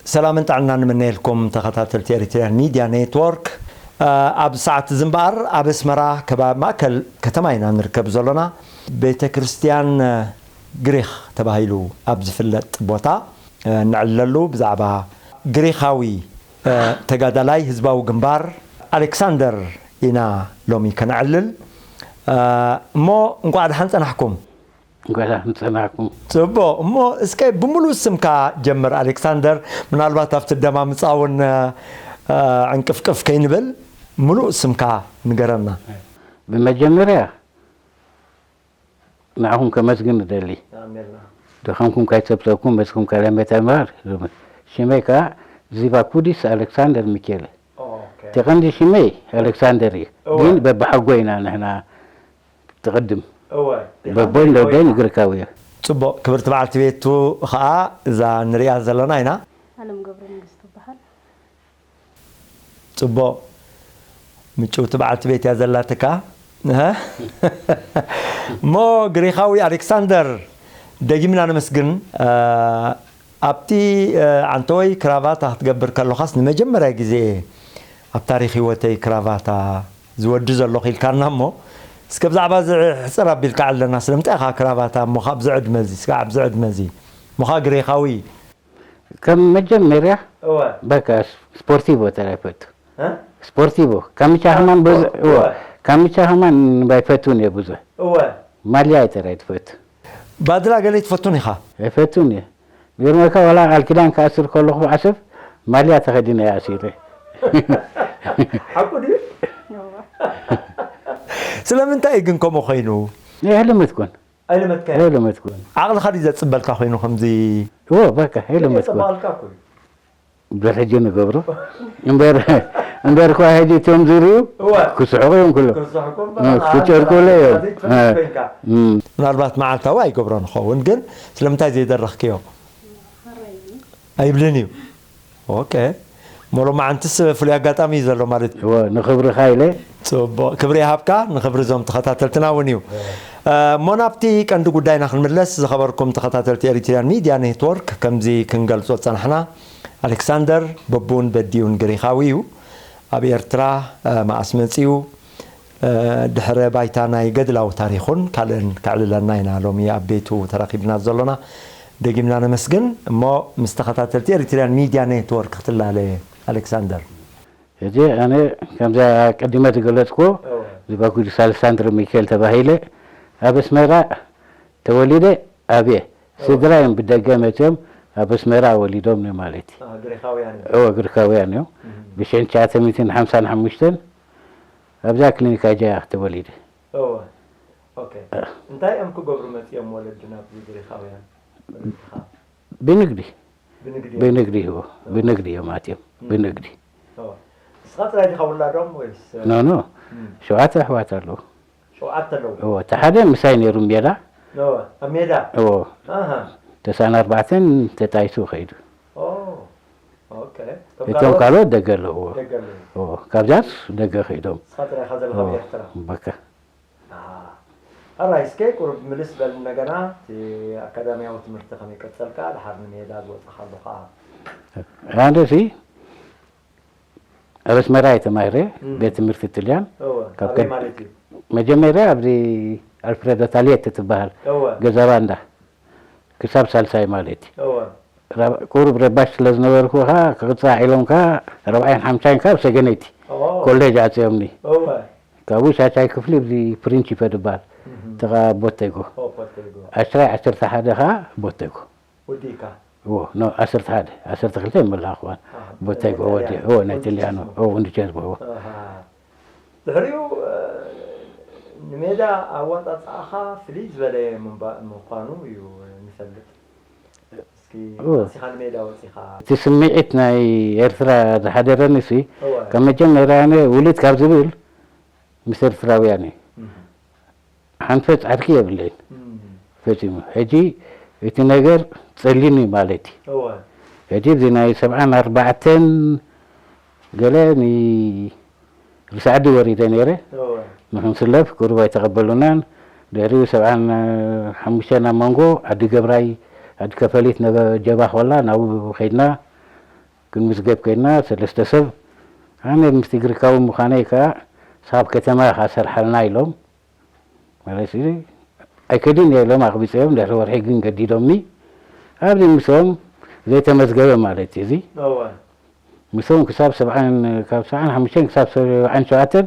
ሰላምን ጥዕናን ንምነየልኩም ተኸታተልቲ ኤሪትሪያን ሚድያ ኔትወርክ። እ፣ ኣብ ሰዓት እዚ እምበኣር ኣብ ኣስመራ ከባቢ ማእከል ከተማ ኢና ንርከብ ዘሎና። ቤተ ክርስቲያን፣ እ፣ ግሪኽ ተባሂሉ ኣብ ዝፍለጥ ቦታ፣ እ፣ ንዕለሉ ብዛዕባ ግሪኻዊ፣ እ፣ ተጋዳላይ ህዝባዊ ግንባር ኣሌክሳንደር ኢና ሎሚ ከነዕልል። እ፣ እሞ እንቋዕ ደሓን ጸናሕኩም። እንኳዕ ደሓን ጸናሕኩም። ጽቡቕ። እሞ እስከ ብምሉእ ስምካ ጀምር ኣሌክሳንደር። ምናልባት ኣብቲ ኣደማምጻ እውን፣ እ፣ ዕንቅፍቅፍ ከይንብል ምሉእ ስምካ ንገረና። ብመጀመርያ ንዓኹም ከመስግን እደሊ። ኣሜን። ድኻምኩም ካይጸብጸብኩም መጽኩም ካልእ ሜታ እምበኣር። ሽመይ ከኣ ዚቫኩዲስ ኣሌክሳንደር ሚኬለ። ኦኬ። እቲ ቀንዲ ሽመይ ኣሌክሳንደር እዩ። እወ። ግን በብሓጎ ኢና ንሕና ትቕድም። እወ። በቦይን ደወደይን ግሪካዊ እየ። ጽቡቕ። ክብርቲ በዓልቲ ቤቱ ኸኣ እዛ ንሪኣ ዘለና ኢና። ኣለም ገብረ መንግስቱ ይበሃል። ጽቡቕ። ምጭውቲ በዓልቲ ቤት እያ ዘላትካ። እህ። እሞ ግሪኻዊ ኣሌክሳንደር፣ ደጊምና ነመስግን። እ፣ ኣብቲ፣ እ፣ ዓንተወይ ክራቫታ ክትገብር ከለኻስ ንመጀመርያ ግዜ ኣብ ታሪኽ ህይወተይ ክራቫታ ዝወዲ ዘለኹ ኢልካና እሞ፣ እስከ ብዛዕባ እዚ ሕጽር ኣቢልካ ዕለና። ስለምንታይ ኢኻ ክራቫታ እሞ ካብ ዝዕድመ እዚ፣ ስጋዕ ኣብዚ ዕድመ እዚ? እሞ ኸኣ ግሪኻዊ ከም መጀመርያ እወ። በቃ ስፖርቲቮ ተራ ይፈቱ። እ? ስፖርቲቮ። ካምቻ ከማን ብዙ-፣ እወ። እወ። ካምቻ ከማን ባይፈቱን እየ ብዙ። እወ። ማልያ ተራ ይትፈቱ። ባድላ ገለ ትፈቱን ኢኻ? ኣይፈቱን እየ። ይገርመካ፣ ዋላ ቃል ኪዳን ክኣስር ከለኹ ዓሰብ ማልያ ተኸዲነ እየ ኣሲረ። ሓቁ ድዩ? እወ። ስለምንታይ እዩ ግን ከምኡ ኮይኑ? ኣይሕልመትኩን። ኣይለመድካዮን? ኣይለመድኩን። ዓቕልኻ ድዩ ዘጽበልካ ኮይኑ ከምዚ? እዎ፣ በቃ፣ ኣይለመድኩን። የጸባልካ እኮ እዩ። ብሕጂ ንገብሮ። እምበር፣ እምበር እኳ ሕጂ እቶም ዝርእዩ እወ። ክስሕቑ እዮም ኩሎም። ክስሕቑ እም፣ እምበር፣ ክጨርቁለ እዮም። ኣዚ ትፈልጥ እ፣ ኮይንካ። እም። ምናልባት መዓልታዊ ኣይገብሮን ይኸውን፣ ግን ስለምንታይ ዘይደረኽክዮ? ኣይብልን እዩ። ኦኬ። እሞ ሎማዓንትስ ፍሉይ ኣጋጣሚ እዩ ዘሎ ማለት እዩ። እወ፣ ንኽብርኻ ኢለ። ጽቡቕ፣ ክብሪ ይሃብካ፣ ንኽብሪ እዞም ተኸታተልትና እውን እዩ። እወ። እ፣ እሞ ናብቲ ቀንዲ ጉዳይና ክንምለስ፣ ዝኸበርኩም ተኸታተልቲ ኤሪትሪያን ሚድያ ኔትወርክ፣ ከምዚ ክንገልጾ ዝጸናሕና፣ ኣሌክሳንደር በቡን በዲኡን ግሪኻዊ እዩ። ኣብ ኤርትራ፣ እ፣ መኣስ መጺኡ፣ እ፣ ድሕረ ባይታ ናይ ገድላዊ ታሪኹን ካልእን ከዕልለና ኢና ሎሚ ኣብ ቤቱ ተራኺብና ዘሎና። ደጊምና ነመስግን። እሞ ምስ ተኸታተልቲ ኤሪትሪያን ሚድያ ኔትወርክ ክትላለ፣ ኣሌክሳንደር። ሕጂ ኣነ ከምዛ ቀዲመ ዝገለጽኩዎ፣ እወ። ዝባኩዲስ ኣሌክሳንደር ሚካኤል ተባሂለ፣ ኣብ ኣስመራ ተወሊደ፣ ኣብየ። እወ። ስድራይ ብደገ መጺኦም ኣብ ኣስመራ ወሊዶምኒ ማለት እዩ። ኣሃ፣ ግሪኻውያን እዮም። እወ፣ ግሪካውያን እዮም። እም። ብሽሕን ትሽዓተ ሚእትን ሓምሳን ሓሙሽተን ኣብዛ ክሊኒካ ጃያ ተወሊደ። እወ። ኦኬ። እ። እንታይ እዮም ክገብሩ መጺኦም ወለድና ኣብዚ ግሪኻውያን? ወለድኻ? ብንግዲ። ብንግዲ እዮም? ብንግዲ፣ እወ። እወ። ብንግዲ እዮም ኣትዮም። እም። ብንግዲ። እወ። ንስኻ ጥራይ ዲኻ ውላዶም ወይስ? ኖ፣ ኖ። እም። ሸውዓተ ኣሕዋት ኣለዉ። ሸውዓተ ኣለዉ? እወ። እቲ ሓደ ምሳይ ነይሩ ሜዳ። እወ። ኣብ ሜዳ? እወ። ኣሃ። ተስዓን ኣርባዕተን ተጣይሱ ከይዱ። ኦ። ኦኬ። እቶም እቶም ካልኦት? ካልኦት ደገ ኣለዉ። ደገ ኣለዉ። እወ። ካብዚኣስ ደገ ከይዶም። ንስኻ ጥራይ ኢኻ ዘለኻ ኣብ እወ። ኤርትራ? በቃ። ኣሃ። ኣራይ፣ እስከ ቁሩብ ምልስ በል እንደገና፣ እቲ ኣካዳሚያዊ ትምህርቲ ከመይ ቀጸልካ፣ ድሓር ንሜዳ ዝወጻኻሉ ኸኣ? ኣነ ሲ ኣብ ኣስመራ እየ ተማሂረ፣ እም። ቤት ትምህርቲ ጥልያን። እወ፣ ካብ ኣበይ ከ-፣ ማለት እዩ? መጀመርያ ኣብዚ ኣልፍሬዶ ታልየት እትበሃል እወ። ገዛ ባንዳ፣ ክሳብ ሳልሳይ ማለት እዩ። እወ። ራ-፣ ቁሩብ ረባሽ ስለ ዝነበርኩ ኸኣ፣ ክቕጻዕ ኢሎም ከኣ፣ ራብዓይን ሓምሻይን ከኣ ኣብ ሰገነይቲ ኦ። ኮሌጅ ኣጽዮምኒ። እወ። ካብኡ ሻሻይ ክፍሊ ኣብዚ ፕሪንቺፐ ድበሃል፣ እህ። ጥቓ ቦቴጎ። ኦ፣ ቦቴጎ። ዓስራይ ዓሰርተ ሓደ ኸኣ ቦቴጎ። ወዲእካ? እዎ፣ ኖ፣ ዓሰርተ ሓደ፣ ዓሰርተ ክልተ ይመላኽ እዋን። ኣሃ፣ ቦቴጎ ናይ ወዲ-፣ ጣልያን። እዎ፣ ናይ ወንድቸስቦ። ጥልያኖ፣ እዎ፣ ወንድቸስቦ፣ እዎ። ኣሃ። ድሕሪኡ፣ እ፣ ንሜዳ ኣወጻጽኣኻ ፍልይ ዝበለ ምንባ-፣ ምዃኑ እዩ ንፈልጥ። እስኪ እዎ። ቀልጢኻ ንሜዳ ወጺኻ። እቲ ስምዒት ናይ ኤርትራ ዝሓደረኒ ሲ፣ እወ። ካብ መጀመርያ ኣነ ውልድ ካብ ዝብል ምስ ኤርትራውያን እየ። እህ። ሓንፈጽ ዓርኪ የብለይን። እም። ፈጺሙ። ሕጂ እቲ ነገር ጸሊኒ ማለት እዩ። እወ። ሕጂ እዚ ናይ ሰብዓን ኣርባዕተን ገለ ን-፣ ርእሲ ዓዲ ወሪደ ነይረ። እወ። ንኽንስለፍ ቁሩብ ኣይተቐበሉናን። ድሕሪኡ ሰብዓን ሓሙሽተን ኣብ መንጎ ዓዲ ገብራይ፣ ዓዲ ከፈሊት ነበ-፣ ጀባ ኮላ ናብኡ ከይድና። ክንምዝገብ ኮይንና ሰለስተ ሰብ፣ ኣነ ምስቲ ግሪካዊ ምዃነይ ከኣ ሳብ ከተማ ኢኻ ሰርሓልና ኢሎም። ማለት እዚ ኣይከድን እየ ኢሎም ኣቕቢፀዮም፣ ድሕሪ ወርሒ ግን ገዲዶምኒ። ኣብዚ ምስኦም ዘይተመዝገበ ማለት እዩ እዚ። እወ። ምስኦም ክሳብ ሰብዓን፣ ካብ ሰብዓን ሓሙሽተን ክሳብ ሰብዓን ሸውዓተን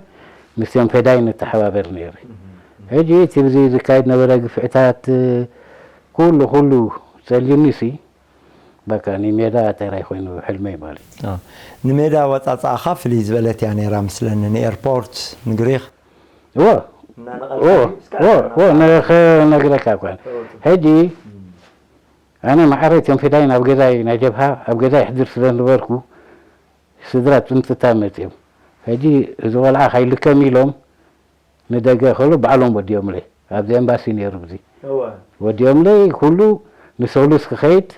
ምስኦም ፈዳይ ንተሓባበር ነይረ። ሕጂ እቲ ብዚ ዝካየድ ነበረ ግፍዕታት ኩሉ ኩሉ ጸልዩኒሲ በቃ ንሜዳ ጥራይ ኮይኑ ሕልመይ ማለት እዩ። ኣዎ። ንሜዳ ኣወጻጽኣኻ ፍልይ ዝበለት እያ ነይራ ምስለኒ፣ ንኤርፖርት፣ ንግሪኽ። እዎ። እናነቐልካ እዎ። ድዩ? እስከ እዎ። እዎ። እናነቐልካ። ነኸ-፣ ነግረካ እኳ። እዎ። ሕጂ እም። ኣነ ማዕረ እቶም ፌዳይን ኣብ ገዛይ ናይ ጀብሃ ኣብ ገዛይ ሕድር ስለ ነበርኩ ስድራ ጥምጥታ መጺኦም። ሕጂ እዚ ቆልዓ ካይልከም ኢሎም ንደገ ከሎ ባዕሎም ወዲኦምለይ። ኣብዚ ኤምባሲ ነይሩ ብዚ። እወ። ወዲኦምለይ ኩሉ ንሰሉስ ክኸይድ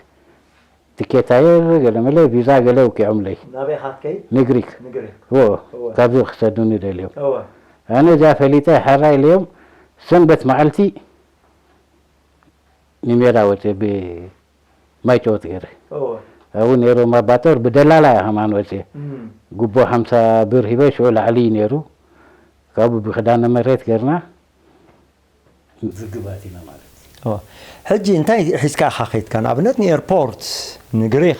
ትኬት ኣየር ገለ መለ ቪዛ ገለ ውቂዖምለይ። ናበይ ኢኻ ትከይድ? ንግሪክ። ንግሪክ። እዎ። እወ። ካብዚ ክሰዱኒ ደልዮም። እወ። ኣነ እዚኣ ፈሊጠ ሓራ ኢለዮም ሰንበት መዓልቲ ንሜዳ ወፅየ ብማይ ጨወት ገይረ። እወ። ኣብኡ ነይሮም ኣባጦር ብደላላ እያ ከማን ወፅየ። እም። ጉቦ ሓምሳ ብር ሂበ ሽዑ ላዕሊ እዩ ነይሩ። ካብኡ ብክዳነ መሬት ገይርና ዝግባት ኢና ማለት እዩ። እወ። ሕጂ እንታይ ሒዝካ ኢኻ ከይድካ? ንኣብነት ንኤርፖርት፣ ንግሪኽ፣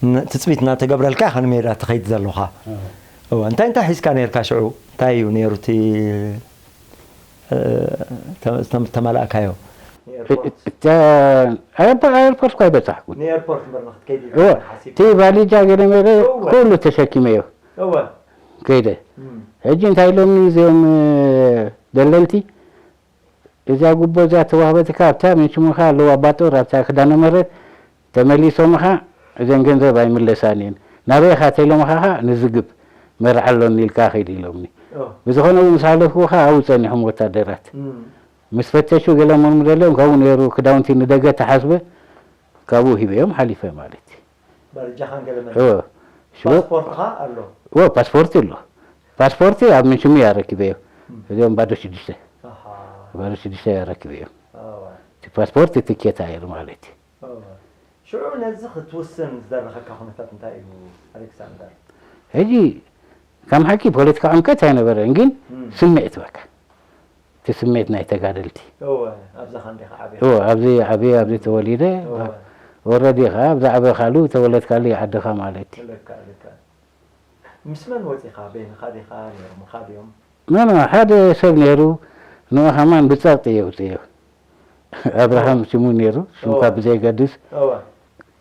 ን-፣ ትጽቢት እናተገብረልካ ኢኻ ንሜዳ ትኸይድ ዘሎኻ። እወ። እወ። እንታይ እንታይ ሒዝካ ነይርካ ሽዑ? እንታይ እዩ ነይሩ እቲ፣ እ፣ ተ-፣ ተም-፣ ተማላእካዮ? ንኤርፖርት? እተ-፣ ኣየርፖ-፣ ኣየርፖርት እኳ ኣይበጻሕኩን። ንኤርፖርት እምበር ንኽትከይድ እወ። ሓሲብካ? እቲ ቫሊጃ ገለ መለ እወ። ኩሉ ተሸኪመዮ። እወ። ከይደ። እም። ሕጂ እንታይ ኢሎምኒ እዚኦም፣ እ፣ ደለልቲ? እዛ ጉቦ እዛ ተዋህበትካ ኣብታ መንሽሙኻ ኣለዋ ባጦር ኣብታ ክዳነ መረት ተመሊሶምኻ እዘን ገንዘብ ኣይምለሳን እየን። ናበይ ኢኻ ተኢሎምኻ ኸዓ ንዝግብ መርዓ ኣሎኒ ኢልካ ኸይድ ኢሎምኒ። ኦ። ብዝኾነ እውን ምስ ሓለፍኩ ኸዓ ኣብኡ ጸኒሖም ወታደራት። እም። ምስ ፈተሹ ገለ መርምረሎም ካብኡ ነይሩ ክዳውንቲ ንደገ ተሓስበ ካብኡ ሂበዮም ሓሊፈ ማለት እዩ። ባልጃኻን ገለ መለ። እወ። ሽወ-፣ ፓስፖርትኻ ኣሎ? እወ፣ ፓስፖርቲ ኣሎ። ፓስፖርቲ ኣብ ምንሽሙ እያ ረኪበዮ። እም። እዚኦም ባዶ ሽዱሽተ። ኣሃ። ባዶ ሽዱሽተ እያ ረኪበዮ። እወ። እቲ ፓስፖርት ትኬት ኣየር ማለት እዩ። እወ። ሽዑ ነዚ ክትውስን ዝደረኸካ ኩነታት እንታይ እዩ ኣሌክሳንደር? ሕጂ ከም ሓቂ ፖለቲካ ዕምቀት ኣይነበረን፣ ግን እም። ስምዒት በቃ። እቲ ስምዒት ናይ ተጋደልቲ። እወ፣ ኣብዛ ኸ እንዲኻ ዓብኻ? እወ፣ ኣብዚ ዓብየ፣ ኣብዚ ተወሊደ። እወ። ኦረዲ ኸዓ ኣብ ዝዓበኻሉ፣ ዝተወለድካሉ እዩ ዓድኻ ማለት እዩ። ልክዕ፣ ልክዕ። ምስ መን ወጺኻ? በይንኻ ዲኻ? ነይሮምኻ ድዮም? ኖ፣ ኖ፣ ሓደ ሰብ ነይሩ፣ ንኡ ኸማን ብጸቕጢ እየ ውጽዮ። ኣብርሃም እወ። ሽሙ ነይሩ፣ ሽምካ እወ። ብዘይገድስ። እወ።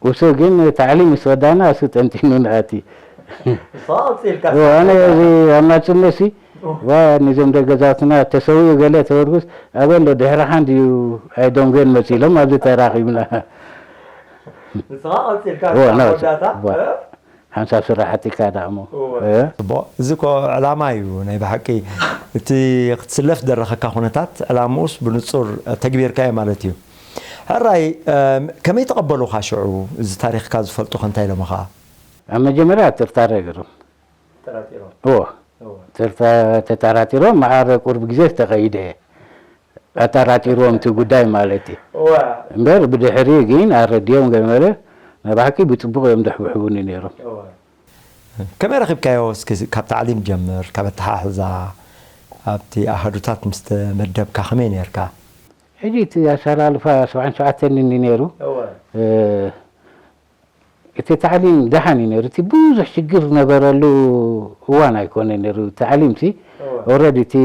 እሱ ግን ታዕሊም ምስ ወዳእና እሱ ጠንጢኑ ንኣቲ። ንስኻ ቀጺልካ እወ፣ ኣነ እዚ ኣብ ናጽነትሲ፣ እወ። ዋ፣ ነዞም ደገዛትና ተሰዊኡ ገለ ተወርጉስ፣ ኣበሎ ድሕርኻ እንድዩ ኣይዶንጎን መጺሎም ኣብዚ ተራኺብና። ንስኻ ቀጺልካ እወ፣ ክሳብ ናብቲ፣ መወዳእታ፣ እወ። እ? ሓንሳብ ስራሕ ኣጢካ ደኣ እሞ። እወ። እ? ጽቡቕ። እዚ እኮ ዕላማ እዩ ናይ ብሓቂ። እቲ ክትስለፍ ዝደረኸካ ኩነታት ዕላምኡስ ብንጹር ተግቢርካዮ ማለት እዩ። ሕራይ፣ እም፣ ከመይ ተቐበሉኻ ሽዑ? እዚ ታሪኽካ ዝፈልጡ ከ እንታይ ኢሎምኻ? ኣብ መጀመርያ ጥርጣረ ገይሮም። ተጠራጢሮም? እወ። እወ። ጥርጣ-፣ ተጠራጢሮም፣ መዓረ ቁርብ ግዜ ዝተኸይደ። ኣጠራጢርዎም እቲ ጉዳይ ማለት እዩ። እወ። እምበር ብድሕሪኡ ግን ኣረድዮም ገለ መለ ናይ ብሓቂ ብጽቡቕ እዮም ደሕብሕቡኒ ነይሮም። እወ። ከመይ ረኺብካዮ? እስኪ ካብ ታዕሊም ጀምር፣ ካብ ኣተሓሕዛ፣ ኣብቲ ኣሃዱታት ምስ ተመደብካ ከመይ ነይርካ? ሕጂ እቲ ኣሰላልፋ ሰብዓን ሸውዓተን እኒ ነይሩ። እወ። እ፣ እቲ ታዕሊም ደሓን እዩ ነይሩ። እቲ ብዙሕ ሽግር ዝነበረሉ እዋን ኣይኮነ ነይሩ። ታዕሊም ሲ እወ። ኦረዲ እቲ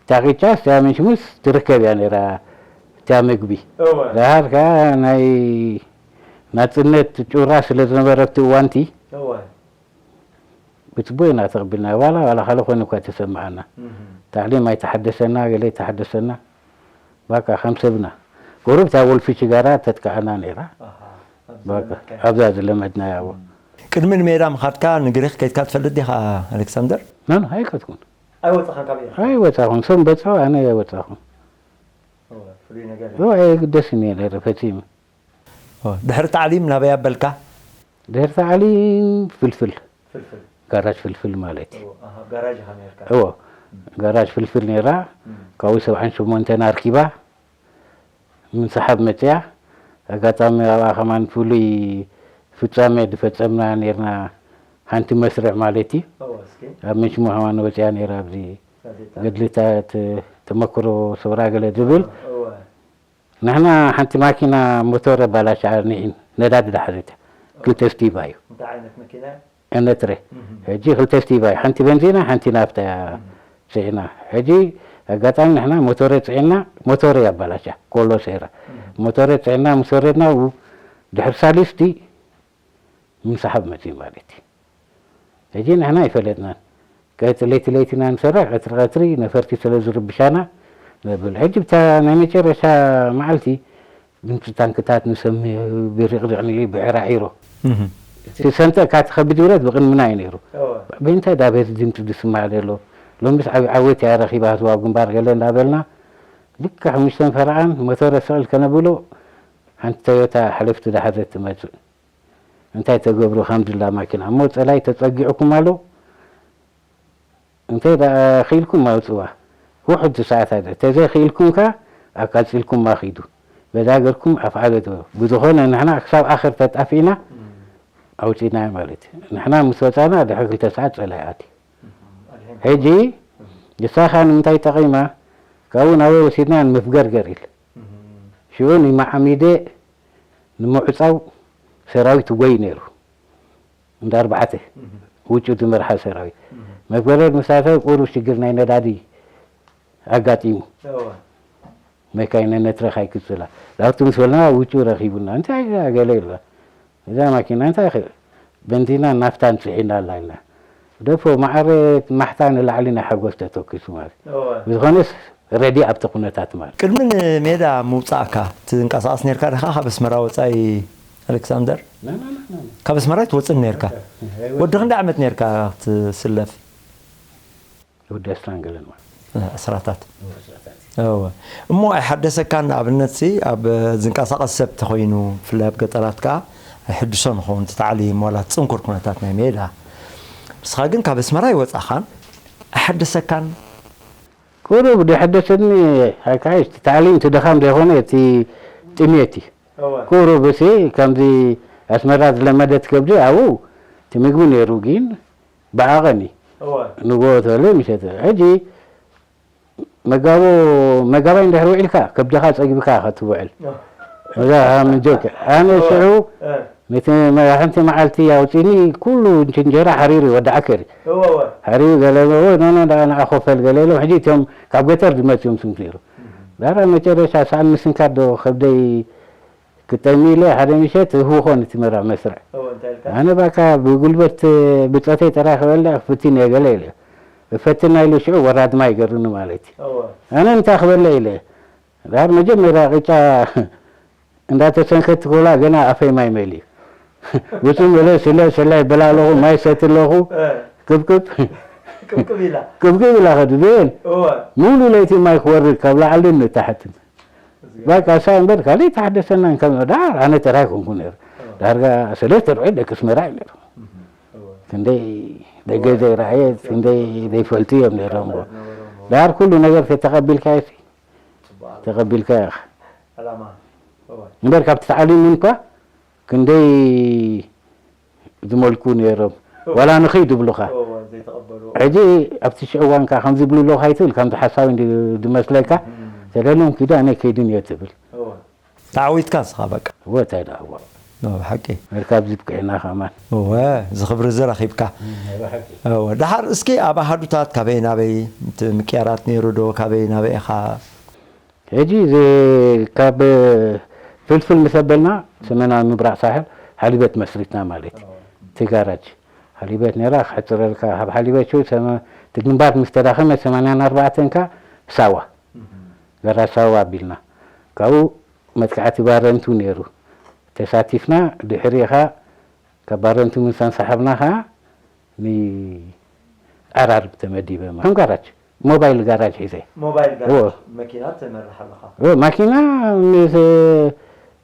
ታቂጫ እቲያ ምንሽሙስ ትርከብ እያ ነይራ፣ እቲያ ምግቢ። እወ። ደሃር ከኣ ናይ ናጽነት ጩራ ስለ ዝነበረ ኣብቲ እዋንቲ እወ። ብጽቡቕ ኢና ተቐቢልና። ዋላ፣ ዋላ ካልእ ኮይኑ እኳ ተሰምዓና። እህ። ታዕሊም ኣይተሓደሰና፣ ገለ ኣይተሓደሰና። በቃ ከም ሰብና። ቁሩብ እታ ወልፊ ሽጋራ ተጥቅዓና ነይራ። ኣሃ፣ ኣብዚ በቃ፣ ለመድካያ። ኣብዛ ዝለመድናያ፣ እዋ። እም። ቅድሚ ንሜዳ ምኻድካ ንግሪኽ ከይድካ ትፈልጥ ዲኻ ኣሌክሳንደር? ኖ፣ ኖ፣ ኣይከድኩን። ኣይወጻኻን ካብ ኤርትራ? ኣይወጻኹን። ሰም በጻኹ፣ ኣነ ኣይወጻኹን። እወ፣ ፍሉይ ነገር እዩ። እወ፣ ኣይግደስን እየ ነይረ፣ ፈጺሙ። እወ፣ ድሕሪ ታዕሊም ናበይ ኣበልካ? ድሕሪ ታዕሊም ፍልፍል። ፍልፍል። ጋራጅ ፍልፍል ማለት እዩ። እወ፣ ኣሃ፣ ጋራጅ ኢኻ ነይርካ። እወ፣ እም። ጋራጅ ፍልፍል ነይራ። እም። ካብኡ ሰብዓን ሸሞንተን ኣርኪባ። ምንስሓብ መጽያ፣ ኣጋጣሚ ኣብኣ ከማን ፍሉይ ፍጻሜ ዝፈጸምና ነርና። ሓንቲ መስርዕ ማለት እዩ። ኣብ ምንሽሞ ሃዋን ወጽያ ነይራ ኣብዚ ገድልታት ተመክሮ ሰውራ ገለ ዝብል። ንሕና ሓንቲ ማኪና ሞቶር ኣባላሽዓ ኒዒን ነዳዲ ዳሕሪት ክልተ ስቲባ እዩ። እንታይ ዓይነት መኪና? እነትረ። ሕጂ ክልተ ስቲባ እዩ። ሓንቲ በንዚና፣ ሓንቲ ናፍታ እያ ጽዒና። ሕጂ ኣጋጣሚ ንሕና ሞቶረ ጽዒና፣ ሞቶረ ኣባላሽዓ፣ ኮሎ ሰይራ። ሞቶረ ጽዒና ምስ ወረድና፣ ው-፣ ድሕሪ ሳልስቲ ምንስሓብ መጺኡ ማለት እዩ። ሕጂ ንሕና ኣይፈለጥናን። ቀትሪ ለይቲ ለይቲ ኢና ንሰርሕ፣ ቀትሪ ቀትሪ ነፈርቲ ስለ ዝርብሻና ነብል። ሕጂ ብታ ናይ መጨረሻ መዓልቲ ድምፂ ታንክታት ንሰምዕ፣ ብሪቕሪቕ ንርኢ፣ ብዕራዒሮ። እቲ ሰንጠቕካ ትኸብድ ብረት ብቕድምና እዩ ነይሩ። ብምንታይ ዳ ቤት ድምፂ ዝስማዕ ዘሎ? ሎምስ ዓብዪ ዓወት እያ ረኺባ ህዝባዊ ግንባር ገለ እንዳበልና ልክዕ ሓሙሽተ ፈረቓን ሞተረ ስቕ ኢል ከነብሎ ሓንቲ ቶዮታ ሓለፍቲ ዳሓዘት ትመፅእ። እንታይ ተገብሩ ከም ድላ ማኪና እሞ ጸላይ ተጸጊዕኩም ኣሎ። እንታይ ደኣ ክኢልኩም ኣውጽዋ። ውሑድ ሰዓታት እንተዘይክኢልኩም ከኣ ኣቃጺልኩም ኣኺዱ። በዛ ገርኩም ኣፍዓሎ ትበሉ። ብዝኾነ ንሕና ክሳብ ኣኽር ተጣፊእና ኣውጺእናዮ ማለት እዩ። ንሕና ምስ ወጻና ድሕሪ ክልተ ሰዓት ጸላይ ኣትዩ። ሕጂ ንሳ ከኣ ንምንታይ ጠቒማ? ካብኡ ናበይ ወሲድና? ንምፍገርገር ኢል። ሽዑ ንማዓሚደ ንምዕጻው ሰራዊት ይጎይ ነይሩ። እንዳ ኣርባዕተ ውጩ ዝመርሓ ሰራዊት። መፍገረድ መሳርሒ ቁሩብ ሽግር ናይ ነዳዲ ኣጋጢሙ። መካይነ ነትረኻ ይክጽላ። ዳውቲ ምስ በልና ውጩ ረኺቡና። እንታይ ገለ ኢልዋ። እዛ ማኪና እንታይ ኸ-፣ በንዚናን ናፍታን ጽዒና ኣላ ኢልና። ደፎ ማዕረ ማሕታ ንላዕሊ ናይ ሓጎስ ተተኪሱ ማለት። ብዝኾነስ ረዲ ኣብቲ ኩነታት ማለት። ቅድሚ ንሜዳ ምውጻእካ ትንቀሳቐስ ነርካ ዲኻ ካብ ኣስመራ ወጻኢ ኣሌክሳንደር? ና፣ ና፣ ና፣ ና፣ ና። ካብ ኣስመራ ኣይትወጽእን ነርካ? ና፣ ና፣ ና። ወዲ ክንደይ ዓመት ነርካ ክትስለፍ? ወዲ ዕስራን ገለን ማለት። እ፣ ዕስራታት። ወዲ ዕስራታት። እወ። እሞ ኣይሓደሰካን ንኣብነትሲ ኣብ ዝንቀሳቐስ ሰብ ተኾይኑ ብፍላይ ኣብ ገጠራት ከኣ ኣይሕድሶን ይኸውን እቲ ታዕሊም ዋላ እቲ ጽንኩር ኩነታት ናይ ሜዳ። ንስኻ ግን ካብ ኣስመራ ኣይወጻኻን ኣይሓደሰካን? ቁሩብ ደሐደሰኒ። ኣካይሽ ታዕሊም እቲ ድኻም ዘይኮነ እቲ ጥሜት እዩ። እወ። ቁሩብ እሲ ከምዚ ኣስመራ ዝለመደት ከብዲ ኣብኡ እቲ ምግቢ ነይሩ ግን ብዓቐን እዩ። እወ። ንግሆ ተለ ምሸት። ሕጂ መጋቦ መጋባይ እንድሕር ውዒልካ ከብድኻ ጸጊብካ ኢኻ ትውዕል። እወ። እዛ ምንጆክ። ኣነ እወ። ሽዑ እ። ነቲ መ-፣ ሓንቲ መዓልቲ ኣውጺኒ ኩሉ እንጀራ ሓሪሩ ይወድዓከ ሪ። እወ፣ እወ። ሓሪሩ ገለ እወ፣ ኖ፣ ኖ፣ ደኣ ንዓ ኮፈል ገለ ኢሎም፣ ሕጂ እቶም ካብ ገጠር ዝመጽኡ እዮም ስንኩ ነይሩ። እህ። ዳራ መጨረሻ ሰኣን ምስንካት ዶ ከብደይ ክጠሚ ኢለ ሓደ ምሸት ህውኾ ነቲ መራ መስርዕ። እወ፣ እንታይ ኢልካ? ኣነ ባካ ብጉልበት ብጸተይ ጥራይ ክበልዕ ክፍትን እየ ገለ ኢለ። እፈትና ኢሉ ሽዑ ወራድ ማይ ገርኒ ማለት እዩ። እወ። ኣነ እንታይ ክበልዕ ኢለ። ዳር መጀመርያ ቅጫ እንዳተሰንከት ኮላ ገና ኣፈይ ማይ መሊ። ውጹ መለ ስለ ሰላይ በላ ኣለኹ፣ ማይ ሰት ኣለኹ። እ። ቅብቅብ። ቅብቅብ ኢላ። ቅብቅብ ኢላ ከዱ። ቤን እወ። ሙሉ ለይቲ ማይ ክወርድ ካብ ላዕልን ንታሕትን። እዚኣ። ባካ እሳ እምበር ካልእ ተሓደሰና ከም ዳር ኣነ ጥራይ ኮንኩ ነይሩ። እወ። ዳርጋ ሰለስተ ርዑ ደቂ ኣስመራ እዩ ነይሩ። እህ፣ እወ። ክንደይ ደገ እወ። ዘይረኣየ፣ ክንደይ ዘይፈልጡ እዮም ነይሮም። ነበሮም፣ እወ። ዳር ኩሉ ነገር ተተቐቢልካዮ ሲ ጽቡቕ። ተቐቢልካ ኢኻ። ዕላማ። እወ። እምበር ካብቲ ተዓሊሙ እንኳ ክንደይ ዝመልኩ ነይሮም። እወ። ዋላ ንኺድ ይብሉኻ። እወ፣ ዘይተቐበሉ። ሕጂ ኣብቲ ሽዑ እዋን ከኣ ከምዚ ይብሉ ኣለዉ ካይትብል፣ ከምዚ ሓሳዊ እንዲ-፣ ዝመስለካ፣ እም። ተደልዮም ኪዱ ኣነ ከይድን እየ ትብል። እወ። ተዓዊትካ ንስኻ በቃ። እወ፣ እንታይ ደኣ፣ እወ። እወ፣ ብሓቂ። እምበር ካብዚ ብቅዕና ከማን። እወ፣ እዚ ክብሪ እዚ ረኺብካ። እም፣ ናይ ብሓቂ። እወ፣ ደሓር እስኪ ኣብ ኣሃዱታት ካበይ ናበይ፣ እቲ ምቅያራት ነይሩ ዶ፣ ካበይ ናበይ ኢኻ? ሕጂ እዚ ካብ ፍልፍል ምስ ኣበልና ሰሜናዊ ምብራቕ ሳሕል ሓሊበት መስሪትና ማለት እዩ። እቲ ጋራጅ ሓሊበት ነይራ፣ ክሕጽረልካ ካብ ሓሊበት ሽዑ ሰመ-፣ እቲ ግንባር ምስ ተዳኸመ ሰማንያን ኣርባዕተን ከኣ ሳዋ፣ ጋራጅ ሳዋ ኣቢልና። ካብኡ መጥቃዕቲ ባረንቱ ነይሩ። ተሳቲፍና፣ ድሕሪኻ ካብ ባረንቱ ምስ ኣንሳሓብና ከኣ ንዓራርብ ተመዲበ። ከም ጋራጅ፣ ሞባይል ጋራጅ ሒዘ። ሞባይል ጋራጅ፣ እዎ። መኪና ትመርሕ ኣለኻ? እዎ፣ ማኪና ምስ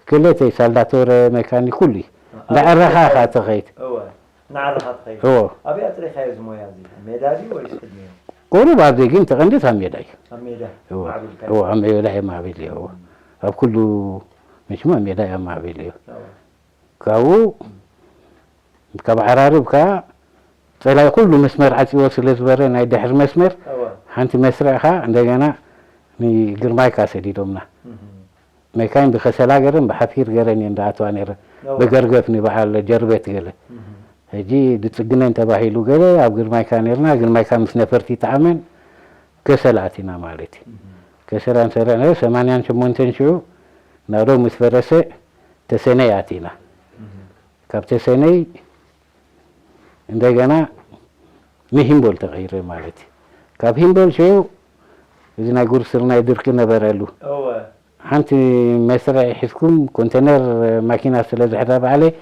ክልተ ሳልዳቶረ፣ ሜካኒክ፣ ኩሉ እዩ። ኣብ እንዳዓረኻ ኢኻ ትኸይድ። እወ፣ እናዓረኻ ትኸይድ። እዎ። ኣበይ ኣጥሪኻዮ እዚ ሞያ እዚ? ኣብ ሜዳ ድዩ ወይስ ቅድሚኡ? ቁሩብ ኣብዚ ግን ተቐንዲት ኣብ ሜዳ እዩ። ኣብ ሜዳ እዎ። ማዕቢልካዮ? እዎ፣ ኣብ ሜዳ እዩ ማዕቢል እዩ። እዎ። ኣብ ኩሉ መችሞ ኣብ ሜዳ እዩ ማዕቢል እዩ። እዎ። ካብኡ ካብ ዓራርብ ከኣ ጸላኢ ኩሉ መስመር ዓጽዎ ስለ ዝበረ ናይ ድሕሪ መስመር እወ። ሓንቲ መስርዕ ከኣ እንደገና ንግርማይካ ሰዲዶምና። እህ። መካይን ብከሰላ ገረን ብሓፊር ገረን እየን ዝኣትዋ ነይረን። እወ። ብገርገፍ ንበዓል ጀርቤት ገለ። እህ። ሕጂ ድጽግነን ተባሂሉ ገለ ኣብ ግርማይካ ነይርና፣ ግርማይካ ምስ ነፈርቲ ተዓመን ከሰላ ኣቲና ማለት እዩ። እህ። ከሰላ ንሰርሕ ነይረ፣ ሰማንያን ሸሞንተን ሽዑ ናዶ ምስ ፈረሰ ተሰነይ ኣቲና። እህ። ካብ ተሰነይ እንደገና ንሂምቦል ተቐይረ ማለት እዩ። ካብ ሂምቦል ሽዑ እዚ ናይ ጉርስር ናይ ድርቂ ነበረሉ። እወ። ሓንቲ መስርዕ ሒዝኩም ኮንተነር ማኪና ስለ ዝሕዛ ባዕለይ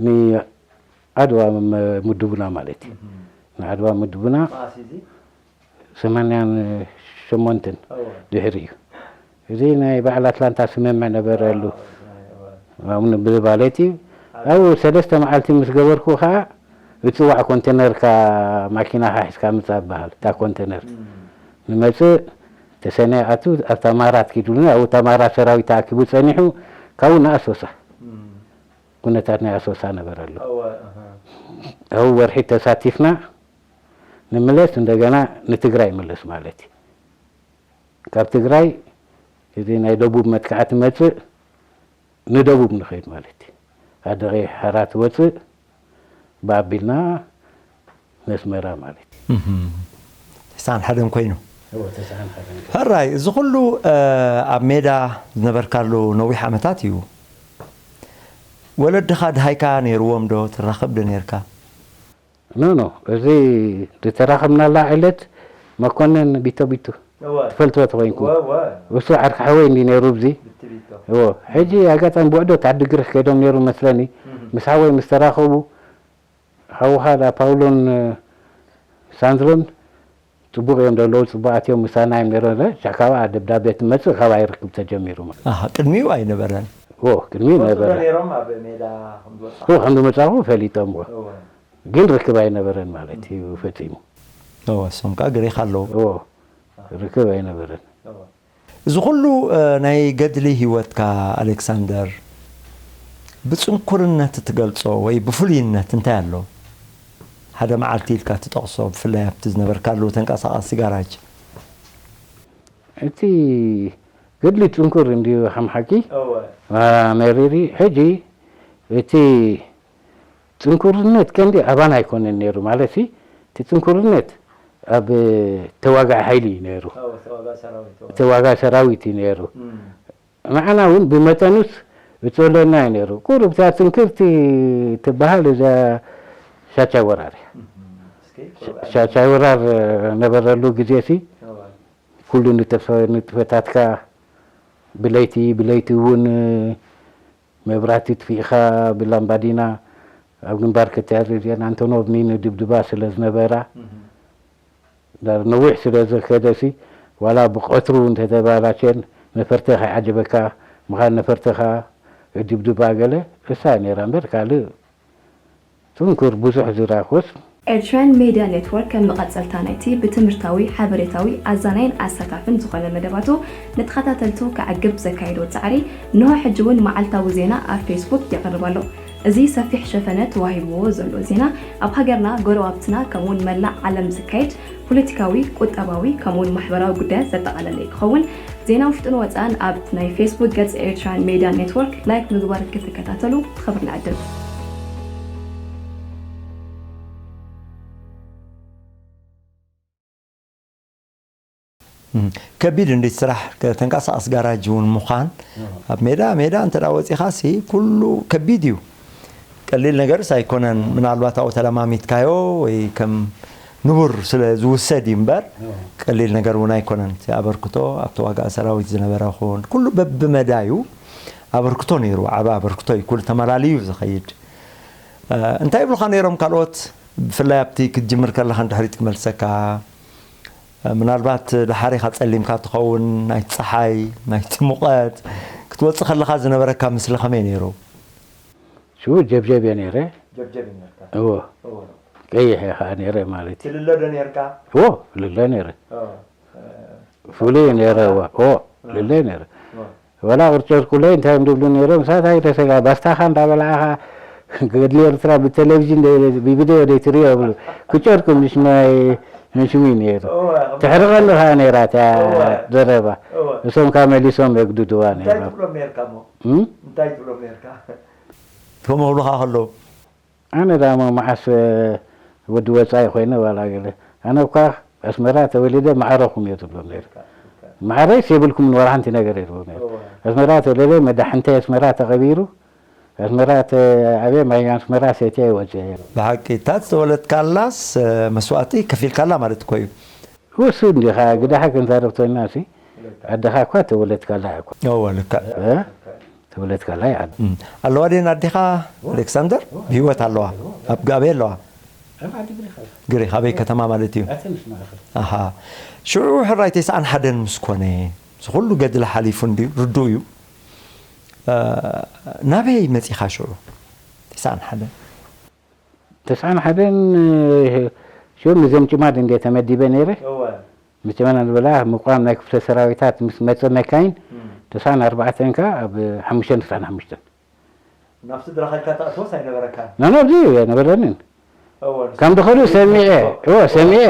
ንዓድዋ መ-፣ ምድቡና ማለት እዩ። እህ። ንዓድዋ ምድቡና መዓስ እዩ እዚ? ሰማንያን ሸሞንተን እወ። ድሕሪ እዩ። እዚ ናይ በዓል ኣትላንታ ስምምዕ ነበረሉ። እወ፣ እወ። ኣብኡ ብማለት እዩ። ኣብኡ ሰለስተ መዓልቲ ምስ ገበርኩ ኸኣ፣ ዝጽዋዕ ኮንተነርካ ማኪናኻ ሒዝካ ምጻእ ይበሃል። እታ ኮንተነር እም። ንመጽእ ተሰነይ ኣቱ ኣብታ ማራት ኪዱኒ፣ ኣብኡ እታ ማራት ሰራዊት ተኣኪቡ ጸኒሑ፣ ካብኡ ንኣሶሳ። እም። ኩነታት ናይ ኣሶሳ ነበረሉ። እወ፣ እህ። ኣብኡ ወርሒ ተሳቲፍና፣ ንምለስ እንደገና ንትግራይ ምለስ ማለት እዩ። ካብ ትግራይ እዚ ናይ ደቡብ መጥቃዕቲ መጽእ ንደቡብ ንኸይድ ማለት እዩ። ኣደቂ ሓራ ትወጽእ ብኣቢልና ነስመራ ማለት እዩ። እህም። ተስዓን ሓደን ኮይኑ። እወ፣ ተስዓን ሓደን ኮይኑ። ሕራይ፣ እዚ ኩሉ፣ እ፣ ኣብ ሜዳ ዝነበርካሉ ነዊሕ ዓመታት እዩ። ወለድኻ ድሃይካ ነይርዎም ዶ? ትራኸብ ዶ ነይርካ? ኖ፣ ኖ፣ እዚ ዝተራኸብናላ ዕለት መኮነን ቢቶ ቢቱ እወ። ትፈልጥዎ ተኾይንኩም። እወ፣ እወ። እሱ ዓርኪ ሓወይ እንዲ ነይሩ ኣብዚ። ቢቲ ቢቶ። እዎ፣ ሕጂ ኣጋጣሚ ብውዕዶት ዓዲ ግሪኽ ከይዶም ነይሩ መስለኒ። እህ። ምስ ሓወይ ምስ ተራኸቡ፣ ሓውኻ ዳ ፓውሎን ሳንድሮን ጽቡቕ እዮም ዘለዉ፣ ጽቡቓት እዮም፣ ምሳና እዮም ነይሮም። ሻዕ ካብኣ ደብዳቤ ትመጽእ፣ ካብኣ ይርክብ ተጀሚሩ። ኣሃ፣ ቅድሚኡ ኣይነበረን? እዎ፣ ቅድሚኡ ይፈልጡ ዶ ነበረ። ነይሮም ኣብ ሜዳ ከም ዝወጻኹ? እዎ፣ ከም ዝመጻኹ ፈሊጦም እዎ። እዎ። ግን ርክብ ኣይነበረን ማለት እዩ ፈጺሙ። እዎ፣ እሶም ከኣ ግሪኽ ኣለዉ። እዎ፣ ርክብ ኣይነበረን። እዎ። እዚ ኩሉ፣ እ፣ ናይ ገድሊ ህይወትካ ኣሌክሳንደር፣ ብጽንኩርነት እትገልጾ ወይ ብፍሉይነት እንታይ ኣሎ? ሓደ መዓልቲ ኢልካ ትጠቕሶ፣ ብፍላይ ኣብቲ ዝነበርካሉ ተንቀሳቓሲ ጋራጅ። እቲ ገድሊ ጽንኩር እንድዩ፣ ሓም ሓቂ። እወ። አ፣ መሪሪ። ሕጂ እቲ ጽንኩርነት ቀንዲ ኣባና ኣይኮነን ነይሩ፣ ማለት ሲ፣ እቲ ጽንኩርነት ኣብ ተዋጋኢ ሓይሊ እዩ ነይሩ። እወ፣ ተዋጋኢ ሰራዊት፣ እወ። ተዋጋኢ ሰራዊት እዩ ነይሩ። እም። ንዓና እውን ብመጠኑስ እጸለና እዩ ነይሩ። ቁሩብ እታ ጽንክርቲ ትበሃል እዛ ሻቻይ ወራር እያ። እም፣ እስኪ ቁሩብ ሻ-፣ ሻቻይ ወራር ነበረሉ ግዜ ሲ፣ እወ። ኩሉ ንጥፈ-፣ ንጥፈታትካ ብለይቲ፣ ብለይቲ እውን መብራህቲ ጥፊእኻ ብላምባዲና ኣብ ግንባር ክትዕርር እየን። ኣንቶኖቭ ንድብድባ ስለ ዝነበራ፣ እህ። ዳር ነዊሕ ስለ ዝኸደሲ፣ ዋላ ብቐትሩ እንተተባላሸን ነፈርትኻ ይዓጀበካ፣ ምኻን ነፈርትኻ ድብድባ ገለ እሳ ነይራ እምበር፣ ካልእ ጽንኩር ብዙሕ ዝራኾስ። ኤርትራን ሜድያ ኔትወርክ ከም መቐጸልታ ናይቲ ብትምህርታዊ፣ ሓበሬታዊ፣ ኣዛናይን ኣሳታፍን ዝኾነ መደባቱ ንተኸታተልቱ ከዕግብ ዘካየዶ ጻዕሪ፣ እንሆ ሕጂ እውን መዓልታዊ ዜና ኣብ ፌስቡክ የቕርብ ኣሎ። እዚ ሰፊሕ ሸፈነ ተዋሂብዎ ዘሎ ዜና፣ ኣብ ሃገርና፣ ጎረባብትና፣ ከምኡውን መላእ ዓለም ዝካየድ ፖለቲካዊ፣ ቁጠባዊ፣ ከምኡውን ማሕበራዊ ጉዳያት ዘጠቓለለ ክኸውን፣ ዜና ውሽጥን ወጻእን ኣብ ናይ ፌስቡክ ገጽ ኤርትራን ሜድያ ኔትወርክ ላይክ ምግባር ክትከታተሉ ብኽብሪ ንዕድም። እም፣ ከቢድ እንዲ ስራሕ፣ ከ-፣ ተንቀሳቓሲ ጋራጅ እውን ምዃን። እዎ። ኣብ ሜዳ፣ ሜዳ እንተ ደኣ ወጺኻ ሲ፣ ኩሉ ከቢድ እዩ። ቀሊል ነገርስ ኣይኮነን። ምናልባት ኣብኡ ተለማሚድካዮ ወይ ከም ንቡር ስለ ዝውሰድ እዩ እምበር፣ እዎ። ቀሊል ነገር እውን ኣይኮነን። እቲ ኣበርክቶ፣ ኣብቲ ዋጋ ሰራዊት ዝነበረ ኹን፣ ኩሉ በብመዳዩ ኣበርክቶ ነይሩ። ዓቢ ኣበርክቶ እዩ። ኩሉ ተመላልዩ እዩ ዝኸይድ። እ፣ እንታይ ይብሉኻ ነይሮም ካልኦት? ብፍላይ ኣብቲ ክትጅምር ከለኻ ንድሕሪት ክመልሰካ፣ ምናልባት ደሓር ኢኻ ጸሊምካ ትኸውን፣ ናይቲ ጸሓይ፣ ናይቲ ሙቐት ክትወጽእ ከለኻ ዝነበረካ ምስሊ ከመይ ነይሩ? ሽዑ ጀብጀብ እየ ነይረ። ጀብጀብ እዩ ነርካ? እዎ። እዎ። ቀይሕ እየ ኸዓ ነይረ ማለት እዩ። ትልለ ዶ ነርካ? እዎ፣ ልለ ነይረ። እዎ። ፍሉይ ነይረ፣ እዎ። እዎ፣ እዎ። ልለ ነይረ። እዎ። ወላ ቅርጨርኩለይ እንታይ እዮም ዝብሉ ነይሮም? ሳታይ ተሰጋ-፣ ባስታኻ እንዳበላዕኻ ገድሊ ኤርትራ ብቴሌቪዥን ዶ-፣ ብቪድዮ ዶ ትርእዮ ይብሉ። ክጨርኩም ንሽማይ ንሽሚ ነይሩ። እወ፣ ከም ትሕርቐሉ ከኣ ነይራ እታ እወ። ዘረባ። እወ። እሶም ከኣ መሊሶም የግድድዋ እንታይ ነይሮም። ትብሎም ነይርካ እሞ? እም? እንታይ ትብሎም ነይርካ? ከምኡ ክብሉኻ ከለዉ? ኣነ ደኣ እሞ መዓስ ወዲ ወጻኢ ኮይነ ዋላ ገለ። ኣነ እኳ ኣስመራ ተወሊደ ማዕረኹም እየ ትብሎም ነይሩ። ማዕረይስ የብልኩምን ዋላ ሓንቲ ነገር እየ ትብሎም ነይሩ። እወ። ኣስመራ ተወሊደ መዳሕንተይ ኣስመራ ተቐቢሩ ኣስመራ ተ-፣ ኣብየ ማይ ኣስመራ ሰትየ ወፅየ። ብሓቂ እታ ዝተወለድካላስ መስዋእቲ ከፊልካላ ማለት እኮ እዩ። ውሱ እንዲኻ ግዳሓ ክንዛረብ ተልና ሲ ኣደኻ እኳ ተወለድካላ እኮ። እወ ልክዕ። እ? ተወለድካላ እያ። እም። ኣለዋ ድየን ኣዴኻ ኣሌክሳንደር? ብህይወት ኣለዋ። ኣብ ጋቤ ኣለዋ። ግሪክ ኣበይ ከተማ ማለት እዩ? ኣሃ። ሽዑ ሕራይ ተስዓን ሓደን ምስ ኮነ እዚ ኩሉ ገድሊ ሓሊፉ እንድዩ ርዱእ እዩ። እ፣ ናበይ መጺኻ ሽዑ? ተስዓን ሓደን። ተስዓን ሓደን፣ እ፣ ሽዑ ምስዞም ጭማድ እንደ ተመዲበ ነይረ። እወ። ምስ ጭማድ ዝበላ ምቋም ናይ ክፍለ ሰራዊታት ምስ መጸ መካይን፣ እም። ተስዓን ኣርባዕተን ከኣ ኣብ ሓሙሽተን ተስዓን ሓሙሽተን። ናብ ስድራኻ ኢልካ ተኣትዎስ ኣይነበረካን? ናናብዚ ኣይነበረንን። እወ፣ ንሱ ከም ዝኸዱ ሰሚዐ። እወ፣ እወ። ሰሚዐ።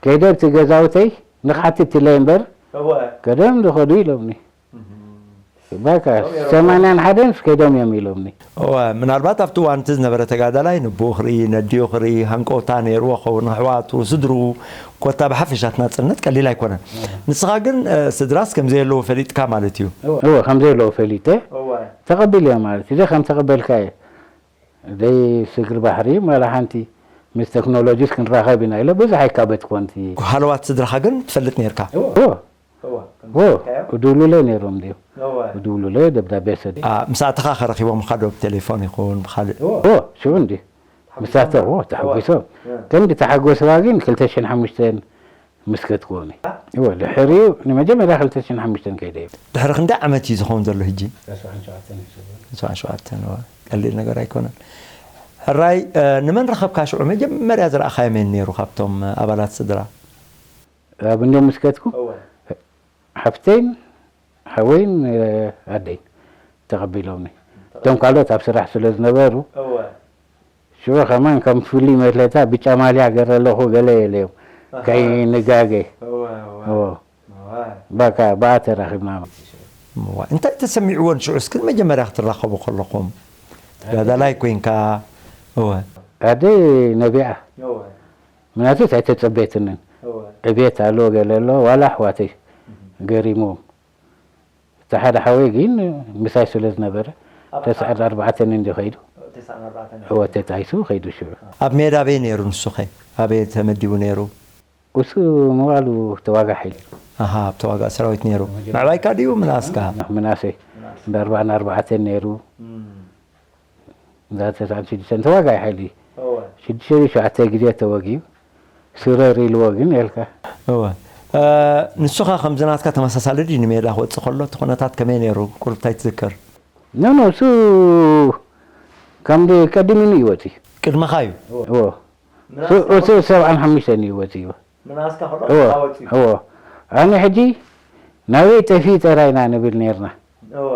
ከይደ ኣብቲ ገዛውተይ ንኽሓትት ኢለ እምበር፣ እወ። ከደም ዝኸዱ ኢሎምኒ። እም። ባካ፣ እቶም እዮም። ሰማንያን ሓደን ከይዶም እዮም ኢሎምኒ። እወ፣ ምናልባት ኣብቲ እዋን እቲ ዝነበረ ተጋዳላይ ንቦኡ ክርኢ፣ ነዲኡ ክርኢ፣ ሃንቀውታ ነይርዎ ክኸውን፣ ንኣሕዋቱ፣ ስድርኡ፣ ኮታ ብሓፈሻ እቲ ናጽነት ቀሊል ኣይኮነን። እወ። ንስኻ ግን፣ እ፣ ስድራስ ከም ዘየለዉ ፈሊጥካ ማለት እዩ። እወ፣ ከም ዘየለዉ ፈሊጠ፣ እወ። ተቐቢለዮ ማለት እዩ። ከም ተቐበልካዮ። ደይ ስግር ባሕሪ ማላ ሓንቲ ምስ ቴክኖሎጂስ ክንራኸብ ኢና ኢለ ብዙሕ ኣይካበትኩዎን እቲ ሃለዋት ስድራኻ ግን ትፈልጥ ነይርካ? እዎ። እዎ። እዎ፣ ከም እዎ። ዝፈልጥካዮ? ክድውሉለይ ነይሮም ድዮም? እዎ። ክድውሉለይ ደብዳቤ ሰዲ። አ፣ ምስ ኣተኻ ከረኺቦምኻ ዶ ብቴሌፎን ይኹን ብኻልእ? እዎ። እዎ፣ ሽዑ እንዲ። ተሓጒሶም ምስታተ፣ ዶ? እዎ፣ ተሓጒሶም። እዎ። እ። ከምዲ ተሓጎስዋ ግን ክልተ ሽሕን ሓሙሽተን ምስ ከድኩዎም እዩ። እወ፣ ድሕሪኡ ንመጀመርያ ክልተ ሽሕን ሓሙሽተን ከይደ እየ። ድሕሪ ክንደይ ዓመት እዩ ዝኸውን ዘሎ ሕጂ? ዕስራን ሸውዓተን እዩ ዝኸውን። ዕስራን ሸውዓተን፣ እወ። ቀሊል ነገር ኣይኮነን። ሕራይ፣ እ፣ ንመን ረኸብካ ሽዑ? መጀመርያ ዝረኣኻዮ መን ነይሩ ካብቶም ኣባላት ስድራ? ኣብ እንዲኦም ምስ ከድኩ፣ እወ። ሓፍተይን ሓወይን፣ እ፣ ኣደይን ተቐቢሎምኒ። እቶም ካልኦት ኣብ ስራሕ ስለ ዝነበሩ፣ እወ። ሽዑ ከማን ከም ፍሉይ መለታ ብጫ ማልያ ገረ ኣለኹ ገለ የለዮም። ኣሃ። ከይንጋገ። እወ፣ እወ። እወ። እወ። በቃ ብኣ ተራኺብና። እዋ፣ እንታይ ተሰሚዕዎን ሽዑ እስኪ መጀመርያ ክትራኸቡ ከለኹም? ተጋዳላይ ኮይንካ? እወ። ኣደ ነቢዓ። እወ። ምክንያቱ ኣይተጸበየትንን። እወ። ዕብየት ኣሎ ገለ ኣሎ፣ ዋላ ኣሕዋተይ እህ። ገሪምዎም። እቲ ሓደ ሓወይ ግን ምሳይ ስለ ዝነበረ፣ ኣብ ተስዓን ኣርባዕተን እንዲ ኸይዱ። ተስዓን ኣርባዕተን እወ፣ ተጣይሱ ኸይዱ ሽዑ። ኣብ ሜዳ ኣበይ ነይሩ ንሱኸ? ኣበይ ተመዲቡ ነይሩ? እሱ መዋሉ ተዋጋሒ። ኣሃ፣ ኣብ ተዋጋኢ ሰራዊት ነይሩ። መጀመርያ ምዕባይካ ድዩ ምናስካ? ምናሰይ። ምናስ። እንዳ ኣርባዓን ኣርባዕተን ነይሩ። እም። እንዳ ተስዓን ሽዱሽተን ተዋጋኢ ሓይሊ። እወ። ሽዱሽተ ሸውዓተ ግዜ ተወጊኡ። ስረር ኢልዎ ግን የልካ። እወ። እ፣ ንሱኻ ከምዚ ናትካ ተመሳሳሊ ድዩ ንሜዳ ክወጽእ ከሎ እቲ ኩነታት ከመይ ነይሩ? ቁሩብ እንታይ ትዝክር? ኖ፣ ኖ፣ እሱ ከም ቀዲሙኒ እዩ ወጺኡ። ቅድመኻ እዩ? እዎ። እሱ፣ ምናስካ እሱ ከሎ? ሰብዓን ሓሙሽተን እዩ ወጺኡ። ምናስካ ከሎ እዎ፣ ተሓወፂኡ? እዎ። ኣነ ሕጂ ናበይ ጠፊእ ጥራይ ኢና ንብል ነርና። እዎ።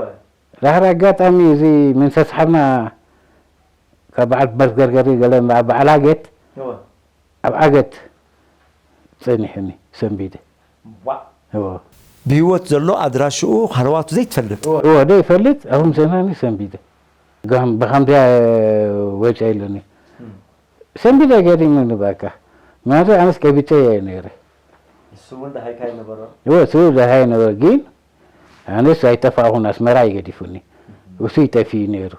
ድሕሪ ኣጋጣሚ እዚ ምን ሰስሓብና ካብ በዓል መስገርገሪ ገለ በዓ-፣ በዓል ኣገት እዎ። ኣብ ዓገት ጸኒሑኒ ሰንቢደ። ዋእ። እዎ። ብህይወት ዘሎ ኣድራሽኡ ሃለዋቱ ዘይትፈልጥ? እዎ፣ ዘይፈልጥ ኣብኡ ምሰናኒ ሰንቢደ። ጋም-፣ ብኸምዚኣ ወጺኣ ኢሉኒ። እም። ሰንቢደ ገሪሙኒ በቃ። ምክንያቱ ኣነስ ቀቢጸ እየ ነይረ። ንሱ እውን ደሃይካ ይነበሮ? እዎ፣ እሱ ደሃይ ነበረ፣ ግን ኣነስ ኣይጠፋእኹን፣ ኣስመራ እዩ ገዲፉኒ። እም። እሱ ይጠፊእ ነይሩ።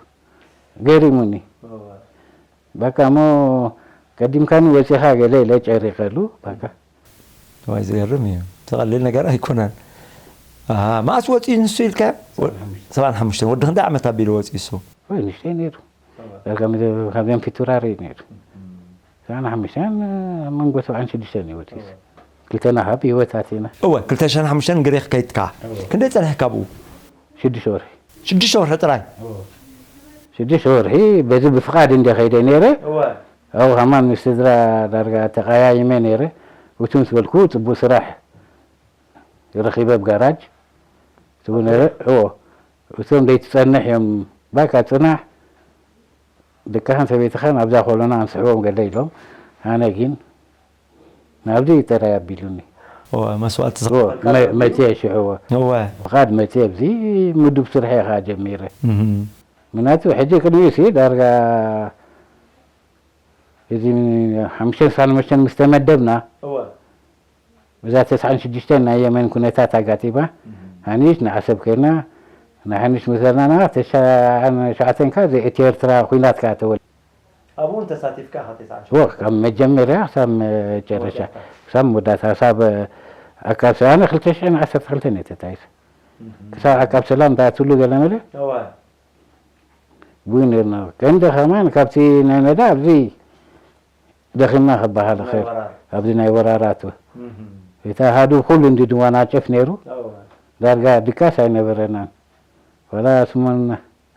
ገሪሙኒ። እዎ። በቃ እሞ ቀዲምካኒ ወጺኻ ገለ ኢለ ጨሪቐሉ፣ በቃ። ዋይ፣ ዝገርም እዩ። እቲ ቀሊል ነገር ኣይኮነን። ኣሃ፣ መኣስ ወጺኡ ንሱ ኢልካዮ? ሰብዓን ሓሙሽተን። ሰብዓን ሓሙሽተን። ወዲ ክንደይ ዓመት ኣቢሉ ወጺኡ እሱ? ወይ፣ ንእሽተይ ነይሩ። ዳርጋ ምዝ-፣ ካብዚኦም ፊቱራሪ ነይሩ። ሰብዓን ሓሙሽተን፣ ኣብ መንጎ ሰብዓን ሽዱሽተን እዩ ወጺኡ። ክልተና ካብ ህይወት ኣቲና። እወ፣ ክልተ ሽሕን ሓሙሽተን ግሪኽ ከይድካ። እወ። ክንደይ ጸኒሕካ ኣብኡ? ሽዱሽተ ወርሒ። ሽዱሽተ ወርሒ ጥራይ? እወ። ሽዱሽተ ወርሒ በዚ ብፍቓድ እንደ ኸይደ ነይረ። እወ። ኣብኡ ከማን ምስ ስድራ ዳርጋ ተቐያይመ ነይረ። እቱ ምስ በልኩ ጽቡቕ ስራሕ ረኺበ ኣብ ጋራጅ። እቱ ነይረ፣ እዎ። እቶም ዘይትጸንሕ እዮም፣ ባካ ጽናሕ፣ ደቅኻን ሰበይትኻን ኣብዛ ኮሎና ኣንስሕዎም ገለ ኢሎም፣ ኣነ ግን ናብዚ ጥራይ ኣቢሉኒ። እወ፣ መስዋእቲ እወ፣ መ- መፅየ ሽዕዎ እወ ፍቓድ መፅየ ኣብዚ ምዱብ ስርሐ ከዓ ጀሚረ። እህም። ምክንያቱ ሕጂ ቅድሚኡ ሲ ዳርጋ እዚ ሓሙሽተ ሳን መሸን ምስ ተመደብና እወ እዛ ተስዓን ሽዱሽተን ናይ የመን ኩነታት ኣጋጢማ። ሃኒሽ ንዓሰብ ከይድና ንሓኒሽ ምስ ዘርናና ተስዓን ሸውዓተን ከ ዘይ እቲ ኤርትራ ኩናት ከ ተወል ኣብኡ እውን ተሳቲፍካ ኢኻ ተስዓን ወ ካብ መጀመርያ ክሳብ መጨረሻ ክሳብ መወዳእታ ክሳብ ኣካብ ሰ ኣነ ክልተ ሽሕን ዓሰርተ ክልተን እየ ተታይሰ ክሳብ ኣካብ ሰላም ዳትሉ ገለ መለ እወ ቡይ ነርና። ቀንዲ ከማን ካብቲ ናይ መዳ ኣብዚ ደኺምና ክበሃል ይኽእል። ወራር ኣብዚ ናይ ወራራት እህም። እቲ ኣሃዱ ኩሉ እንዲ ድዋናጨፍ ነይሩ። እወ ዳርጋ ድቃስ ኣይነበረናን። ወላ ስሙን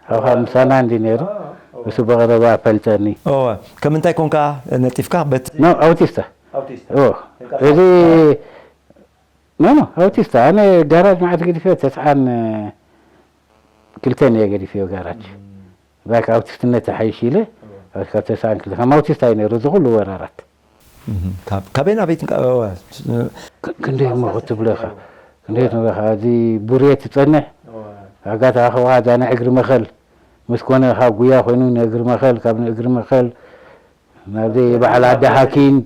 ሓውኻ ምሳና እንዲ ነይሩ። አ፣ እወ እሱ ብቐረባ ፈልጠኒ። እወ፣ ከም እንታይ ኮንካ ነጢፍካ? በቲ ኖ ኣውቲስታ ኣውቲስታ ኦ ተንቀሳቐስ እዚ ኖ ኖ ኣውቲስታ ኣነ ጋራጅ መዓት ገዲፈ ተስዓን ክልተን እየ ገዲፈዮ ጋራጅ። ባክ ኣውቲስትነት ሓይሽ ኢለ ካብ ተስዓን ክልተ ከም ኣውቲስታ እዩ ነይሩ እዚ ኩሉ ወራራት። እህም፣ ካብ ካበይ ናበይ ትንቀ- እወ፣ ስ- ክ- ክንደይ እሞ ክትብለኻ ክንደይ ትብለኻ እዚ ቡሬ ትፀንሕ እወ ኣጋታ ከዋሃዛ ናይ እግሪ መኸል ምስ ኮነ ካብ ጉያ ኮይኑ ንእግሪ መኸል ካብ ንእግሪ መኸል ናብዚ በዓል ኣደ ሃኪን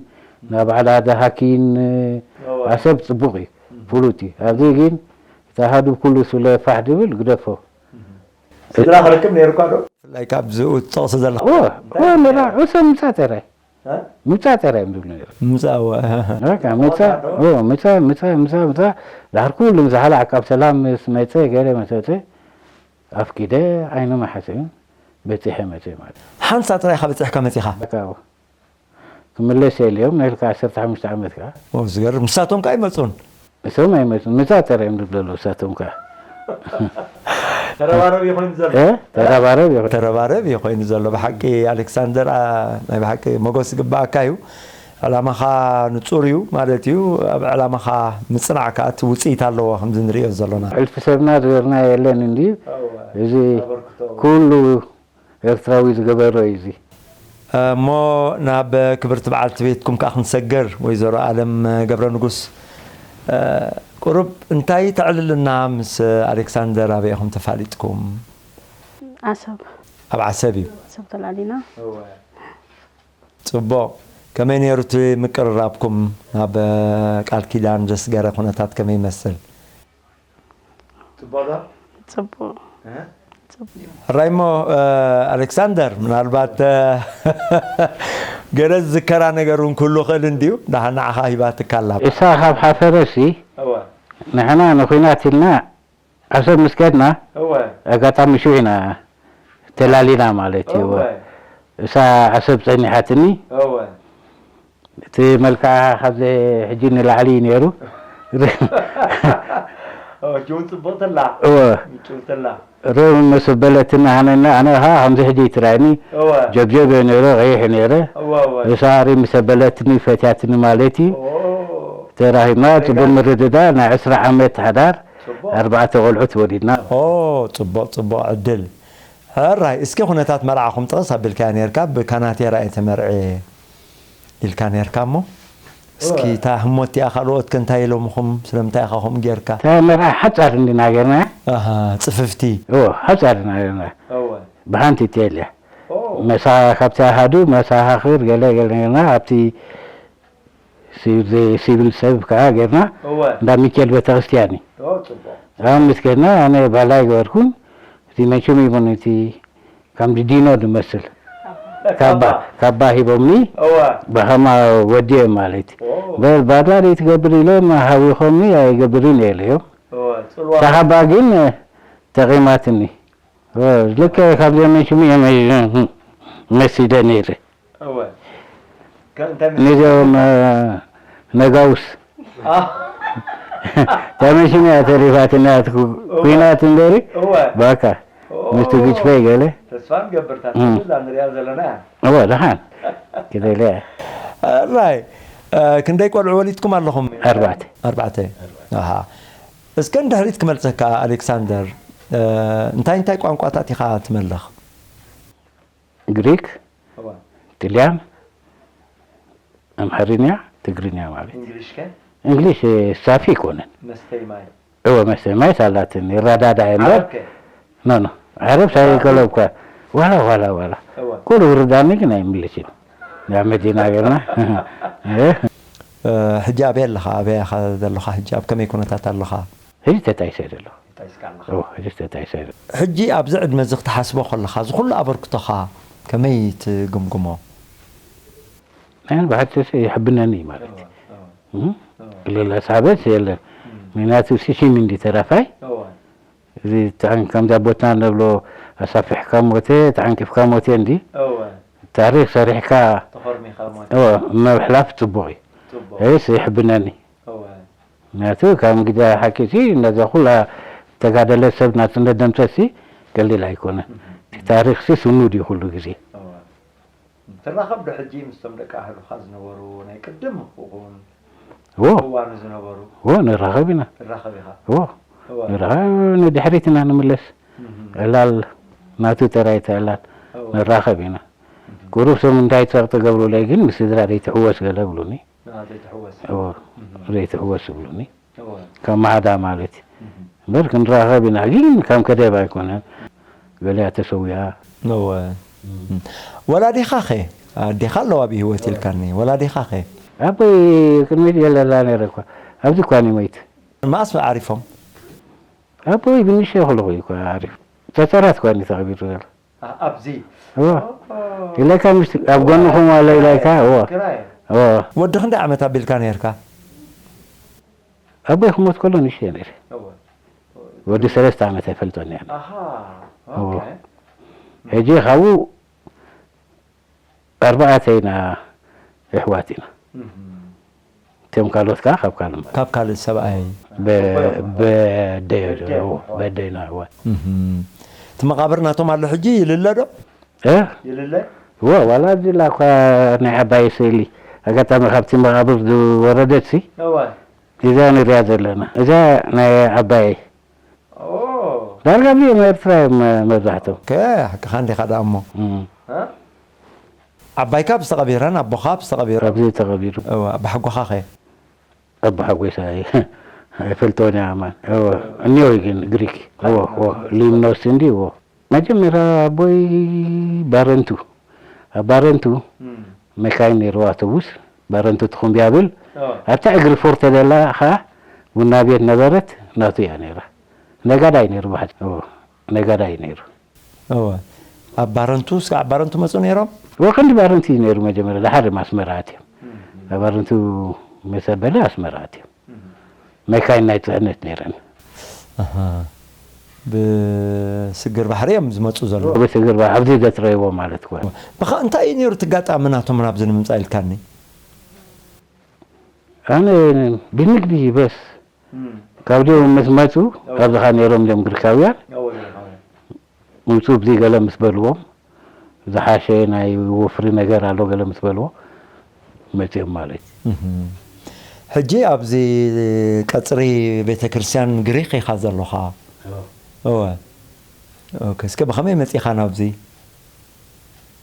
ናብ በዓል ኣደ ሃኪን እወ ኣሰብ ፅቡቕ እዩ ፍሉጥ እዩ። ኣብዚ ግን እቲ ኣሃዱ ኩሉ ስለ ፋሕ ድብል ግደፎ። ስድራ ክረክብ ነይሩካ ዶ? ብፍላይ ካብዚ ጥቕሲ ዘለካ እወ እወ ነራ እሶም ምፃ ጥራይ እ? ምፃ ጥራይ እዮም ዝብሉ ነይሩ። ምፃ እወ፣ በቃ ምፃ እወ ምፃ ምፃ ምፃ ምፃ ዳሕር ኩሉ ምስ ሓላ ዓቃብ ሰላም ምስ መፀ ገለ መሰፀ ኣፍቂደ ዓይኑ መሓሰብን በፂሐ መፀ ማለት እዩ። ሓንሳ ጥራይ ኢኻ በፂሕካ መፂኻ። በቃ እወ ክምለስ የለ እዮም ናይ ኢልካ ዓሰርተ ሓሙሽተ ዓመት ከዓ ኦ፣ ዝገርም። ንሳቶም ከ ኣይመፁን? እሶም ኣይመፁን ምፃ ጥራይ እዮም ዝብሉ ኣለዉ እሳቶም ከዓ ተረባረብ ይኾይኑ ዘሎ እ? ተረባረብ ይኹን ተረባረብ እዩ ኮይኑ ዘሎ። ብሓቂ ኣሌክሳንደር፣ ኣ፣ ናይ ብሓቂ መጎስ ዝግባኣካ እዩ። ዕላማኻ ንፁር እዩ ማለት እዩ። ኣብ ዕላማኻ ምፅናዕ ከዓ እቲ ውፅኢት ኣለዎ ከምዚ ንሪኦ ዘሎና። ሕልፊ ሰብና ዝገርና የለን እንድዩ እወ እዚ ኣበርክቶ ኩሉ ኤርትራዊ ዝገበሮ እዩ እዚ። እሞ ናብ ክብርቲ በዓልቲ ቤትኩም ከዓ ክንሰገር፣ ወይዘሮ ኣለም ገብረ ንጉስ፣ እ፣ ቁሩብ እንታይ ተዕልልና ምስ ኣሌክሳንደር ኣበይ ኢኹም ተፋሊጥኩም? ዓሰብ ኣብ ዓሰብ እዩ። ዓሰብ ተላሊና እወ ፅቡቕ። ከመይ ነይሩ እቲ ምቅርራብኩም ናብ ቃል ኪዳን ዘስገረ ኩነታት ከመይ ይመስል? ፅቡቕዶ ፅቡቕ እ? ሕራይ እሞ፣ እ፣ ኣሌክሳንደር፣ ምናልባት፣ እ፣ ገለ ዝዝከራ ነገር እውን ክህሉ ክእል እንድዩ። ደሓን ንዓኻ ሂባትካ ኣላ። እሳ ካብ ሓፈረሲ እወ ንሕና ንኹናት ኢልና ዓሰብ ምስ ከድና እወ ኣጋጣሚ ሽዑ ኢና ተላሊና ማለት እዩ። እወ እሳ ዓሰብ ጸኒሓትኒ እወ እቲ መልክዓ ካብዚ ሕጂ ንላዕሊ እዩ ነይሩ። ጅውን ፅቡቕትላ እወ ምጭውትላ ርም ምስ በለትና ሃነና ኣነ ኸዓ ከምዚ ሕጂ ትራይኒ እወ ጀብጀብ እየ ነይረ ቀይሕ ነይረ እወ እወ እሳሪ ምስ በለትኒ ፈትያትኒ ማለት እዩ። ኦ ተራኺብና ጽቡቅ ምርድዳ ናይ ዕስራ ዓመት ሓዳር ፅቡቕ ኣርባዕተ ቆልዑት ወሊድና። ኦ፣ ጽቡቕ ጽቡቕ ዕድል። ሕራይ እስኪ ኩነታት መርዓኹም ጥቕስ ኣቢልካያ ነርካ። ብካናቴራ እየ ተመርዕየ ኢልካ ነርካ እሞ እስኪ እታ ህሞት እቲኣ ካልኦት ከ እንታይ ኢሎምኹም? ስለምንታይ ኢኻ ከምኡ ጌርካ? እታ መርዓ ሓጻር እንዲና ጌርና ኣሃ፣ ጽፍፍቲ። እዎ ሓጻር ኢና ጌርና እወ ብሓንቲ ቴልያ ኦ መሳ ካብቲ ኣሃዱ መሳኻኽር ገለ ገለ ጌርና ኣብቲ ሲቪል ሲቪል ሰብ ከዓ ጌርና እወ እንዳ ሚካኤል ቤተክርስትያን እዩ። ኦ ፅቡቕ ኣብ ምስ ከድና ኣነ ባህላይ ገበርኩን እቲ መንሽም ይቡን እቲ ከም ዲኖ ዝመስል ካባ ካባ ሂቦምኒ እወ ብኸማ ወዲኦም ማለት እዩ። ኦ በል ባድላ ዘይትገብር ኢሎም ሃዊኾምኒ ኣይገብርን እየ ኢለዮም። እወ ፅልዋ እታ ካባ ግን ተቂማትኒ። ልክዕ ካብዚኦም መንሽም እዮም መሲደ ነይረ። እወ ከ- እንታይ ምስ- ነዚኦም ነጋውስ ኣ- ተመሽም እያ ተሪፋትና ኩናት እምበሪ እወ ባካ ኦ፣ ምስቲ ግጭፈይ ገለ ተስፋ ንገብር እታ እም። እዛ ንሪኣ ዘለና እያ እወ ደሓን ክደልያ ራይ፣ እ፣ ክንደይ ቆልዑ ወሊድኩም ኣለኹም? ኣርባዕተ ኣርባዕተ። ኣሃ። እስከ ንድሕሪት ክመልሰካ ኣሌክሳንደር፣ እ፣ እንታይ እንታይ ቋንቋታት ኢኻ ትመልኽ? ግሪክ፣ እዋ ጥልያን፣ ኣምሓርኛ፣ ትግርኛ ማለት። እንግሊሽ ከ እንግሊሽ ሳፊ ኣይኮነን። መስተይ ማይ እወ፣ መስተይ ማይ ሳላትን ይረዳዳ እየ እምበር። ዓረብ ከ ኖ ኖ፣ ዓረብ ሳይቀለብኳ ዋላ ዋላ ዋላ እዋ ኩሉ ውርዳኒ ግን ኣይምልስ እዩ። ናብ መዲና ገርና ሕጂ ኣበይ ኣለኻ? ኣበይ ኢኻ ዘለኻ? ሕጂ ኣብ ከመይ ኩነታት ኣለኻ? ሕጂ ተጣይሰ ዘሎ። ተጣይስካ ኣለኻ እወ፣ ሕጂ ተጣይሰ ዘሎ። ሕጂ ኣብዚ ዕድመ እዚ ክትሓስቦ ከለኻ፣ እዚ ኩሉ ኣበርክቶኻ ከመይ ትግምግሞ? ኣነ ብሓቂ ይሕብነኒ ማለት እዩ። እዋ እዋ እም? ሌላ ሳበት የለን። ምክንያቱ ሲሲም እንዲ ተራፋይ እዋ እዚ ታን- ከምዛ ቦትና ንብሎ ኣሳፊሕካ ሞተ፣ ተዓንቂፍካ ሞተ እንዲ እዋ ታሪክ ሰሪሕካ ተኾርሚኻ ሞት እወ፣ ምሕላፍ ፅቡቅ እዩ። ጽቡቕ እስ ይሕብነኒ። እዋ ምክንያቱ ካብ እንግዲህ ሓቂ ሲ ነዛ ኩላ ተጋደለ ሰብ ናፅነት ደምፀ ሲ ቀሊል ኣይኮነን። እቲ ታሪክ ሲ ስኑድ እዩ ኩሉ ግዜ። እዋ ትራኸብ ዶ ሕጂ ምስቶም ደቂ ኣህሉኻ ዝነበሩ ናይ ቅድም ይኹን እዎ እዋኑ ዝነበሩ እዎ ንራኸብ ኢና። ትራኸብ ኢኻ እዎ እዋ ንራኸብ ንድሕሪት ኢና ንምለስ። እህ ዕላል ናቱ ጥራይ ተዕላል እዋ ንራኸብ ኢና። ቁሩብ ሰብ እንታይ ጸቕጢ ገብሩለይ ግን ምስ ስድራ ዘይትሕወስ ገለ ብሉኒ። ናተይ ትሕወስ እዎ እህ ዘይትሕወስ ብሉኒ። እዋ ካብ ማዕዳ ማለት እዩ። እህ እምበር ክንራኸብ ኢና ግን ከም ከደብ ኣይኮነን። ገሊኣ ተሰዊኣ እወ ወላዲኻ ኸ? ኣዴኻ ኣለዋ ብህይወት ኢልካኒ፣ ወላዲኻ ኸ? ኣቦይ ቅድሚት የለላ ነይረ እኳ ኣብዚ እኳ እኔ መይት መኣስ ዓሪፎም? ኣቦይ ብንሸ ክልኹ እዩ እኳ ዓሪፍ ጸጸራት እኳ እኔ ተቐቢሩ ዘሎ ኣ- ኣብዚ እዎ ኦ፣ ኢለካ ምስ ኣብ ጎንኹም ኣሎ ኢላይካ እዎ ግራይ እዎ ወዲ ክንደይ ዓመት ኣቢልካ ነርካ? ኣቦይ ክሞት ከሎ ንሸ ነይረ እዋ ወዲ ሰለስተ ዓመት ኣይፈልጦን እያ ኣሃ እዎ ኦኬ ሕጂ ካብኡ ኣርባዕተ ኢና ኣሕዋት ኢና እህ እቶም ካልኦት ከዓ ካብ ካልእ ካብ ካልእ ሰብኣይ በ- በደዮ በደይና እዋ እህም። እቲ መቓብር ናቶም ኣሎ ሕጂ ይልለ ዶ? እ? ይልለ እዎ ዋላ ኣብዚ ላ እኳ ናይ ዓባይ ስእሊ ኣጋጣሚ ካብቲ መቓብር ዝወረደት ሲ እዋ እዛ ንሪኣ ዘለና እዛ ናይ ዓባይ ኦ ዳርጋ ኣብዚኦም ኤርትራ እዮም መብዛሕቶም ከ ሓቅኻ እንዲኻ ደኣ እሞ እም። እ? ዓባይካ ብዝተቐቢረን ኣቦኻ ብዝተቐቢረ ኣብዚ ተቐቢሩ ኣባሓጎኻ ኸ? ኣቦሓጎይ ኣይፈልጦን እያ ማን እኒኦ ግን ግሪክ እዎ እዎ ሊምኖስ እንዲ እዎ መጀመርያ ኣቦይ ባረንቱ ኣብ ባረንቱ እም መካይን ነይርዋ ኣውቶቡስ ባረንቱ ትኹምቢ ያብል ኦ ኣብታ እግሪ ፎርተ ደላ ኸዓ ቡና ቤት ነበረት ናቱ እያ ነይራ ነጋዳይ ነይሩ ባሕቲ እዎ ነጋዳይ ነይሩ እወ ኣብ ባረንቱ እስከ ኣብ ባረንቱ መፁ ነይሮም? እዎ ክንዲ ባረንቱ እዩ ነይሩ መጀመርያ ድሓር እዮም ኣስመራ ኣትዮም ኣብ ባረንቱ ምስ ኣበለ ኣስመራ ኣትዮም መካይን ናይ ፅዕነት ነይረን ኣሃ። ብስግር ባሕሪ እዮም ዝመፁ ዘለዉ ብስግር ባ ኣብዚ ዘጥረይዎ ማለት እኮ ብኻ እንታይ እዩ ነይሩ እቲ ኣጋጣሚ ናቶም ናብዚ ንምምፃእ ኢልካኒ? ኣነ ብንግዲ በስ ካብ ዲኦም ምስ መፁ ካብዚኻ ነይሮም ዲኦም ግሪካውያን ኣዎ ይረኸበ ምፁ ብዚ ገለ ምስ በልዎም ዝሓሸ ናይ ወፍሪ ነገር ኣሎ ገለ ምስ በልዎ መፅኦም ማለት እዩ እህም። ሕጂ ኣብዚ ቀፅሪ ቤተ ክርስቲያን ግሪክ ኢኻ ዘለኻ? እወ። ኦኬ፣ እስከ ብኸመይ መፂኻ ናብዚ?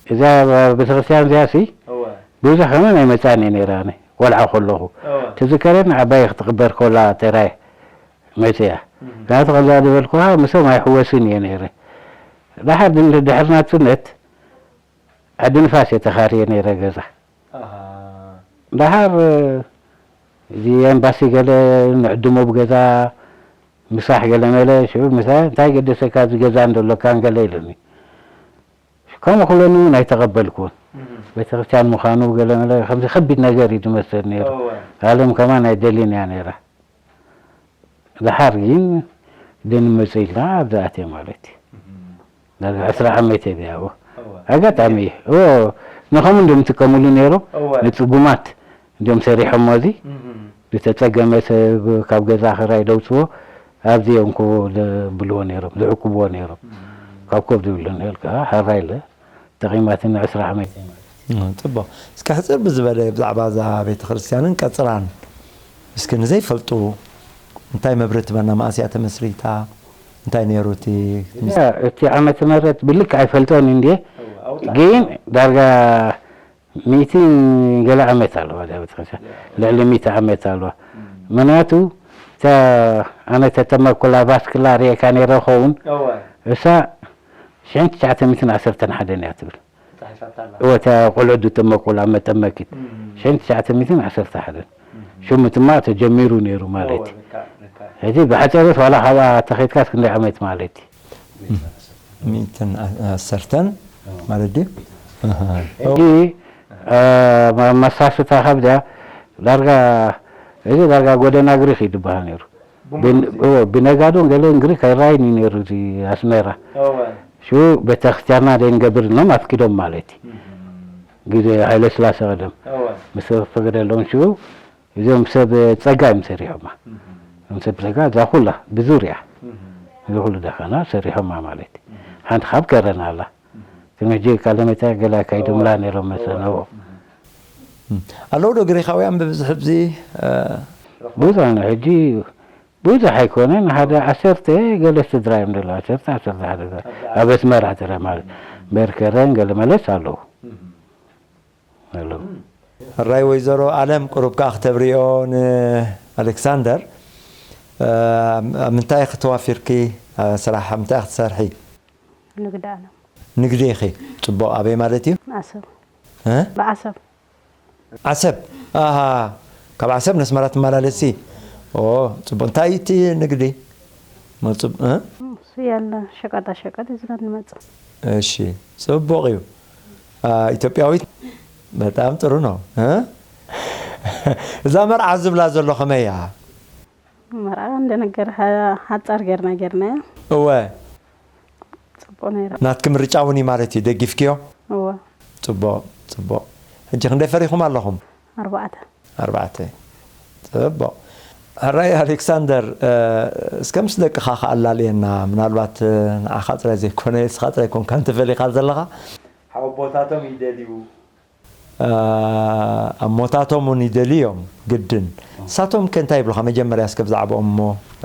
እዛ ቤተክርስትያን እዚኣ ሲ እወ ብዙሕ ከመን ኣይመፃን እየ ነይረ ኣነ ቆልዓ ከለኹ እወ ትዝከረኒ ዓባይ ክትቕበር ከላ ጥራይ መፅያ እህ ምክንያቱ ከምዛ ዝበልኩኻ ምስኦም ኣይሕወስን እየ ነይረ ድሓር ድሕሪ ናፅነት ዓዲ ንፋስ እየ ተኻርየ ነይረ ገዛ ኣሃ ደሓር እዚ ኤምባሲ ገለ ንዕድሞ ብገዛ ምሳሕ ገለ መለ ሽዑ ምሳሕ እንታይ ገደሰካ እዚ ገዛ እንደሎካን ገለ ኢሉኒ ከምኡ ክብለኒ እውን ኣይተቐበልኩን እህ ቤተክርስትያን ምዃኑ ገለ መለ ከምዚ ከቢድ ነገር እዩ ዝመስል ነይሩ እወ ዓለም ከማን ኣይደልን እያ ነይራ ደሓር ግን ድንምፅ ኢልና ኣብዚ ኣትየ ማለት እዩ ዳርጋ ዕስራ ዓመት እየ ኣብኡ ኣጋጣሚ እዩ ንኸምኡ እንዲም ይጥቀምሉ ነይሮም ንፅጉማት እንዲም ሰሪሖሞ እዚ ዝተፀገመ ሰብ ካብ ገዛ ክራይ ደውፅዎ ኣብዚ እዮም ክዎ ዘብልዎ ነይሮም ዝዕቅብዎ ነይሮም ካብ ኮፍ ዝብሉ ነይሩ ከዓ ሕራይ ኢለ ጠቒማትኒ ዕስራ ዓመት እየ ማለት እዩ ጽቡቕ እስኪ ሕፅር ብዝበለ ብዛዕባ እዛ ቤተ ክርስቲያንን ቀፅራን እስኪ ንዘይፈልጡ እንታይ መብርህ ትበና መኣስ እያ ተመስሪታ እንታይ ነይሩ እቲ እቲ ዓመተ ምህረት ብልክዕ ኣይፈልጦን እንድየ ግን ዳርጋ ሚእቲ ገለ ዓመት ኣለዋ እዛ ቤተክርስትያን፣ ልዕሊ ሚእቲ ዓመት ኣለዋ። ምክንያቱ እታ ኣነ ተጠመቅኩላ ቫስክላ ርእየካ ነይረ ኸውን። እሳ ሽሕን ትሽዓተ ሚእትን ዓሰርተን ሓደን እያ ትብል። እወ፣ እታ ቆልዑ ዝጥመቁላ መጠመቂት። ሽሕን ትሽዓተ ሚእትን ዓሰርተ ሓደን ሽሙ ድማ ተጀሚሩ ነይሩ ማለት እዩ። ሕጂ ብሓፂረት ዋላ ካብኣ ተኸይድካስ ክንደይ ዓመት ማለት እዩ? ሚእትን ዓሰርተን ማለት ድዩ? ሕጂ መሳስታ ካብዚኣ ዳርጋ፣ እዚ ዳርጋ ጎደና ግሪክ እዩ ዝበሃል ነይሩ። ብነጋዶ ገለን ግሪክ ኣይረኣይን እዩ ነይሩ እዚ ኣስመራ። ሽኡ ቤተክርስትያንና ደይንገብር ኢሎም ኣፍቂዶም ማለት እዩ። ግዜ ሃይለስላሴ ቀደም ምስ ፈቀደሎም ሽኡ እዚኦም ሰብ ጸጋ እዮም ሰሪሖማ። እዞም ሰብ ጸጋ እዛ ኩላ ብዙርያ እዚ ኩሉ ደኸና ሰሪሖማ ማለት እዩ። ሓንቲ ካብ ከረና ኣላ። ግን ሕጂ ቃለ መጠይቅ ገለ ኣካይዶምላ ነይሮም መሰል። ኣለዉ ዶ ግሪኻውያን ብብዝሒ ኣብዚ? ብዙሕ ሕጂ ብዙሕ ኣይኮነን፣ ሓደ ዓሰርተ ገለ ስድራ እዮም ዘለዉ። ዓሰርተ፣ ዓሰርተ ሓደ ኣብ ኣስመራ ጥራይ ማለት እምበር ከረን ገለ መለስ ኣለዉ። ኣለዉ። ሕራይ ወይዘሮ ኣለም ቁሩብ ከኣ ክተብርዮ ንኣሌክሳንደር። ኣብ ምንታይ ኢኺ ተዋፊርኪ? ስራሕ ኣብ ምንታይ ኢኺ ትሰርሒ? ንግዲ ኣለም። ንግዲ ኢኺ። ጽቡቕ። ኣበይ ማለት እዩ? ኣሰብ። ብኣሰብ። ዓሰብ። ኣሃ፣ ካብ ዓሰብ ነስመራ ትመላለሲ? ኦ፣ ጽቡቕ። እንታይ እቲ ንግዲ? መጽብ እ? እሱ ያለ ሸቀጣ ሸቀጥ ይዝና ንመጽእ። እሺ፣ ጽቡቕ እዩ። አ፣ ኢትዮጵያዊት በጣም ጥሩ ነው። እ? እዛ መርዓ ዝብላ ዘሎ ከመይ እያ? መርዓ እንደነገር ሓጻር ጌርና ጌርና። እወ። ጽቡቕ ነይራ። ናትኪ ምርጫ እውን እዩ ማለት እዩ፣ ደጊፍክዮ? እወ። ጽቡቕ፣ ጽቡቕ። ሕጂ ክንደይ ፈሪኹም ኣለኹም? ኣርባዕተ። ኣርባዕተ። ጽቡቕ። ሕራይ ኣሌክሳንደር፣ እስከ ምስ ደቅኻ ከኣ ኣላልየና፣ ምናልባት ንዓኻ ጥራይ ዘይኮነ፣ ንስኻ ጥራይ ኮንካ እንተፈሊኻ ዘለኻ። ሓወቦታቶም ይደልዩ። ኣሞታቶም እውን ይደልዩ እዮም፣ ግድን። ንሳቶም ከ እንታይ ይብሉኻ? መጀመርያ እስከ ብዛዕባኦም እሞ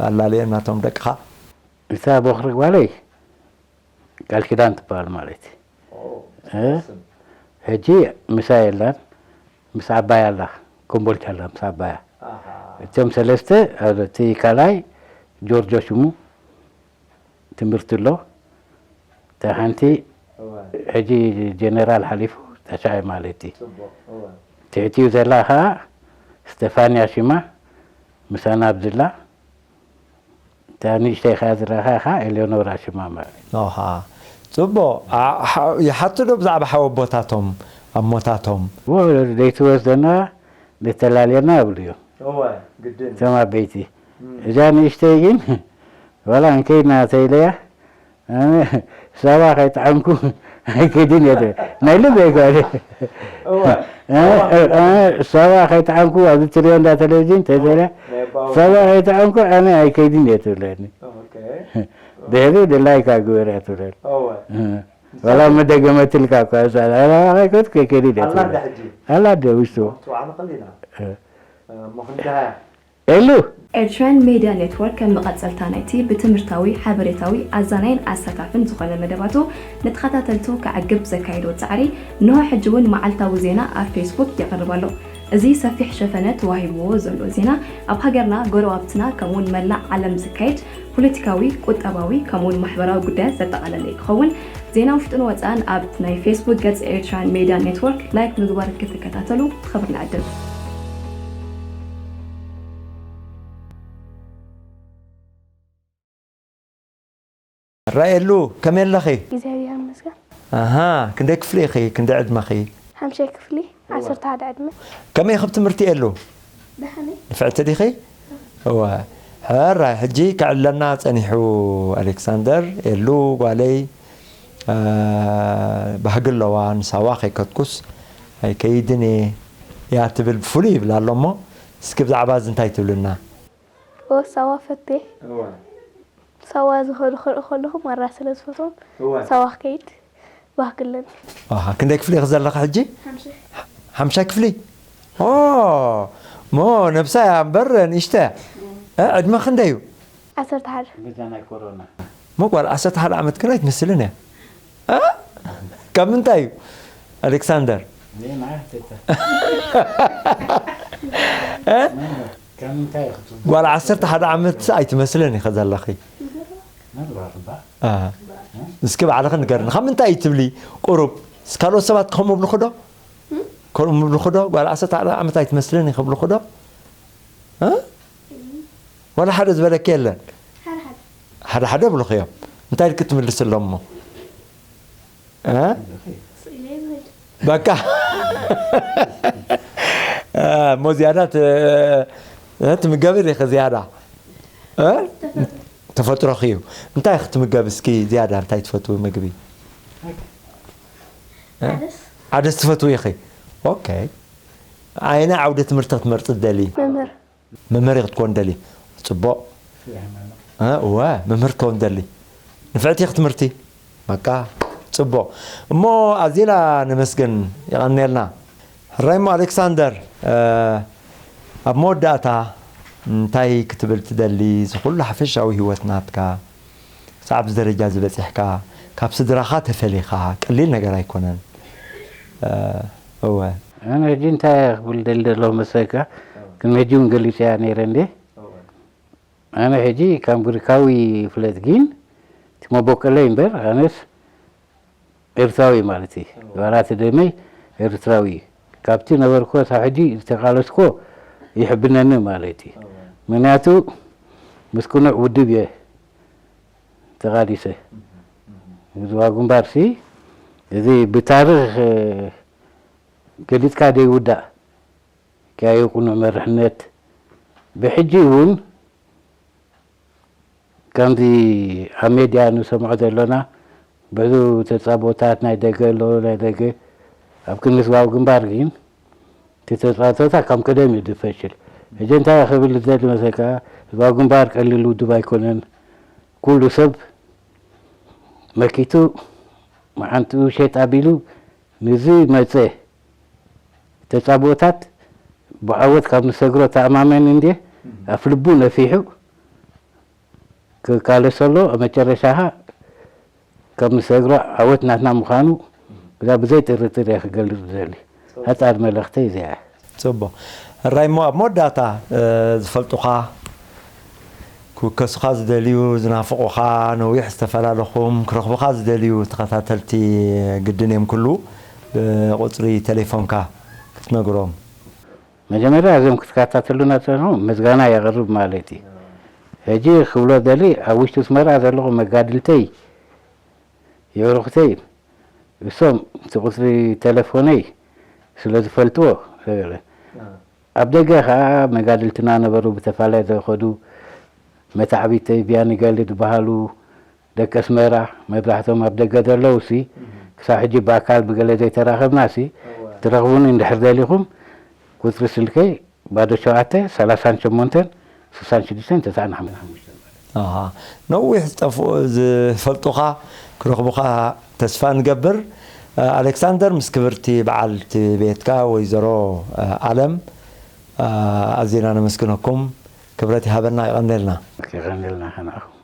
ኣላልየና፣ እቶም ደቅኻ። እታ ቦኽሪ ጓለይ ቃል ኪዳን ትበሃል ማለት እዩ። ሕጂ ምሳ የላን፣ ምስ ዓባያ ኣላ፣ ኮምቦልቻ ኣላ፣ ምስ ዓባያ። እቶም ሰለስተ፣ እቲ ካልኣይ ጆርጆ ሽሙ፣ ትምህርቲ ኣሎ። እታ ሓንቲ ሕጂ ጀነራል ሓሊፉ፣ ታሽዓይ ማለት እዩ። ትሕቲኡ ዘላ ኸዓ ስተፋንያ ሽማ፣ ምሳና ኣብዝላ። እታ ንእሽተይ ኸዓ ዝረኣኻ ኸዓ ኤሌኖራ ሽማ ማለት እዩ። ኦሃ፣ ጽቡቕ። ኣ-፣ ሓ-፣ ይሓቱ ዶ ብዛዕባ ሓወቦታቶም፣ ኣሞታቶም? እዎ፣ ደይትወስደና፣ ደይተላልየና ይብሉ እዮም። እወ፣ ግድን። እቶም ዓበይቲ። እም። እዛ ንእሽተይ ግን፣ ዋላ እንከይድና ተይለያ፣ ኣነ ሳዋ ከይጠዓምኩ ኣይከይድን እየ ትብል። ናይ ልበይ ጓል። እወ። ኣነ፣ ኣነ ሳዋ ከይጠዓምኩ ኣብዚ ትሪኦ እንዳ ቴሌቪዥን ተይተሪያ፣ ናይ ኣባወራ። ሳዋ ከይጠዓምኩ ኣነ ኣይከይድን እየ ትብለኒ። ኦኬ። ድሕሪ ድላይካ ግበር እያ ትብለኒ። እወ። እ። ዋላ መደገመትልካ እኳ፣ ሳዋ ከይከይድን እየ ኣላ ትብለኒ። እንዳ ሕጂ? ኣላ እንደ ውሽጡ። ትውዓል ኸሊና። እ። እሞ ክንደሃያ? ኤሉ። ኤርትራን ሜድያ ኔትወርክ ከም መቐጸልታ ናይቲ ብትምህርታዊ፣ ሓበሬታዊ፣ ኣዛናይን ኣሳታፍን ዝኾነ መደባቱ ንተኸታተልቱ ከዕግብ ዘካየዶ ጻዕሪ፣ እንሆ ሕጂ እውን መዓልታዊ ዜና ኣብ ፌስቡክ የቕርብ ኣሎ። እዚ ሰፊሕ ሸፈነ ተዋሂብዎ ዘሎ ዜና፣ ኣብ ሃገርና፣ ጎረባብትና፣ ከምኡውን መላእ ዓለም ዝካየድ ፖለቲካዊ፣ ቁጠባዊ፣ ከምኡውን ማሕበራዊ ጉዳያት ዘጠቓለለ እዩ ክኸውን። ዜና ውሽጥን ወጻእን ኣብ ናይ ፌስቡክ ገጽ ኤርትራን ሜድያ ኔትወርክ ላይክ ምግባር ክትከታተሉ ብኽብሪ ንዕድም። ራኤሉ፣ ከመይ ኣለኺ? እግዚኣብሔር ይመስገን። ኣሃ፣ ክንደይ ክፍሊ ኢኺ? ክንደይ ዕድመኺ? ሓምሻይ ክፍሊ፣ ዓሰርተ ሓደ ዕድመ። ከመይ ኢኺ ብትምህርቲ ኤሉ? ደሓን እየ። ንፍዕቲ ዲኺ? እወ። ሕራይ፣ ሕጂ ከዕልለና ጸኒሑ ኣሌክሳንደር፣ ኤሉ ጓለይ፣ እ፣ ባህጊ ኣለዋ፣ ንሳዋ ከይከድኩስ ኣይከይድን እየ እያ ትብል፣ ብፍሉይ ይብላ ኣሎ እሞ፣ እስኪ ብዛዕባ እዚ እንታይ ትብልና? እወ፣ ሳዋ ፈቴ። እወ። ሳዋ ዝኸዱ ክርኢ ከለኹ ማራ ስለ ዝፈትዎም እወ። ሳዋ ክከይድ ባህጊ ኣለኒ። ኣሃ፣ ክንደይ ክፍሊ ኢኺ ዘለኺ ሕጂ? ሓምሻይ። ሓምሻይ ክፍሊ? ኦ፣ ሞ ነብሳ እያ እምበር ንእሽተ እያ። እ፣ ዕድመ ክንደይ እዩ? ዓሰርተ ሓደ። በዛ ናይ ኮሮና። ሞ ጓል ዓሰርተ ሓደ ዓመት ግን ኣይትመስልን እያ። እ? ካብ ምንታይ እዩ ኣሌክሳንደር? ዜና ሕተታ እ? ካብ ምንታይ ክትብ ጓል ዓሰርተ ሓደ ዓመት ኣይትመስልን ኢኸ ዘለኺ። ነግባር እባ አ። እስኪ ባዕልኺ ንገርኒ ካብ ምንታይ እዩ ትብሊ? ቁሩብ ካልኦት ሰባት ከምኡ ብልኹ ዶ? ከምኡ ብልኹ ዶ? ጓል ዓሰርተ ሓደ ዓመት ኣይትመስልን ኢኸ ብልኹ ዶ? እ? ዋላ ሓደ ዝበለኪ የለን። ሓደ ሓደ ብልኽዮም እንታይ ኢልኪ ትምልስሎም እሞ እ? በቃ እሞ ዝያዳ ት- እ፣ ትምገቢ ዲኺ ዝያዳ እ? ተፈጥሮኺ እዩ። እንታይ ክትምገቢ እስኪ ዝያዳ እንታይ ትፈትዊ ምግቢ? እ? ዓደስ ትፈትዊ ኢኺ። ኦኬ። ኣየናይ ዓውደ ትምህርቲ ክትመርፂ ትደሊ? መምህር መምህር ክትኮን ደሊ ጽቡቕ እወ መምህር ክትኮን ደሊ ንፍዕቲ ክትምህርቲ በቃ ጽቡቕ እሞ ኣዚና ነመስግን የቐንየልና ሕራይሞ ኣሌክሳንደር ኣብ መወዳእታ እንታይ ክትብል ትደሊ ዝኩሉ ሓፈሻዊ ህይወት ናትካ ክሳብ ኣብዚ ደረጃ ዝበፂሕካ ካብ ስድራኻ ተፈሊኻ ቀሊል ነገር ኣይኮነን እወ ኣነ ሕጂ እንታይ ክብል ደሊ ዘለኹ መሰልካ ቅድሚ ሕጂ እውን ገሊፀያ ነይረ እንዴ ኣነ ሕጂ ካብ ግሪካዊ ይፍለጥ ግን እቲ መቦቀለይ እምበር ኣነስ ኤርትራዊ ማለት እዩ ዋላ እቲ ደመይ ኤርትራዊ እዩ ካብቲ ነበርኮ ሳብ ሕጂ ዝተቃለስኮ ይሕብነኒ ማለት እዩ ምክንያቱ ምስ ቅኑዕ ውድብ እየ ተቃሊሰ ዝዋ ግንባር ሲ እዚ ብታሪክ ገሊፅካ ዘይውዳእ ክያዩ ቅኑዕ መርሕነት ብሕጂ እውን ከምዚ ኣብ ሜድያ ንሰምዖ ዘሎና ብዙ ተጻቦታት ናይ ደገ ኣሎ ናይ ደገ ኣብ ክንዲ ህዝባዊ ግንባር ግን እቲ ተጻቦታት ከም ቀደም እዩ ዝፈሽል ሕጂ እንታይ ክብል ዝደሊ መሰልካ ህዝባዊ ግንባር ቀሊል ውድብ ኣይኮነን ኩሉ ሰብ መኪቱ መዓንጥኡ ሸጥ ኣቢሉ ንዚ መጸ ተጻብኦታት ብዓወት ካብ ንሰግሮ ተኣማመኒ እንድየ ኣፍልቡ ነፊሑ ክቃለስ ኣሎ መጨረሻኻ ካብ ንሰግሮ ዓወት ናትና ምዃኑ እዛ ብዘይ ጥርጥር እየ ክገልጽ ዝደሊ ሓጻር መልእኽተይ እዚኣ እያ። ጽቡቕ ሕራይ እሞ ኣብ መወዳእታ ዝፈልጡኻ ክውከሱኻ ዝደልዩ ዝናፍቑኻ ነዊሕ ዝተፈላለኹም ክረኽቡኻ ዝደልዩ ተኸታተልቲ ግድን እዮም ክህልዉ ብቁጽሪ ተሌፎንካ ክትነግሮም። መጀመርያ እዞም ክትከታተሉና ትሰምዑ ምስጋና የቕርብ ማለት እዩ። ሕጂ ክብሎ ደሊ ኣብ ውሽጢ ኣስመራ ዘለኹ መጋድልተይ የዕሩኽተይ እሶም እቲ ቁፅሪ ተለፎነይ ስለ ዝፈልጥዎ ሰገለ ኣብ ደገ ከዓ መጋድልትና ነበሩ ብተፋላይ ዘኸዱ መታዕቢተይ ቢያኒ ገሊ ዝበሃሉ ደቂ ኣስመራ መብዛሕቶም ኣብ ደገ ዘለዉ ሲ ክሳብ ሕጂ ብኣካል ብገለ ዘይተራኸብና ሲ ትረኽቡኒ እንድሕር ደሊኹም ቁፅሪ ስልከይ ባዶ ሸውዓተ ሰላሳን ሸሞንተን ስሳን ሽዱሽተን ተስዓን ሓሙሽተን ማለት እዩ። ኣሃ ነዊሕ ዝጠፍኡ ዝፈልጡኻ ክረኽቡኻ ተስፋ ንገብር። ኣሌክሳንደር ምስ ክብርቲ በዓልቲ ቤትካ ወይዘሮ ኣለም ኣዚና ነመስግነኩም። ክብረት ይሃበልና። የቐንየልና። የቐንየልና ንዓኹም።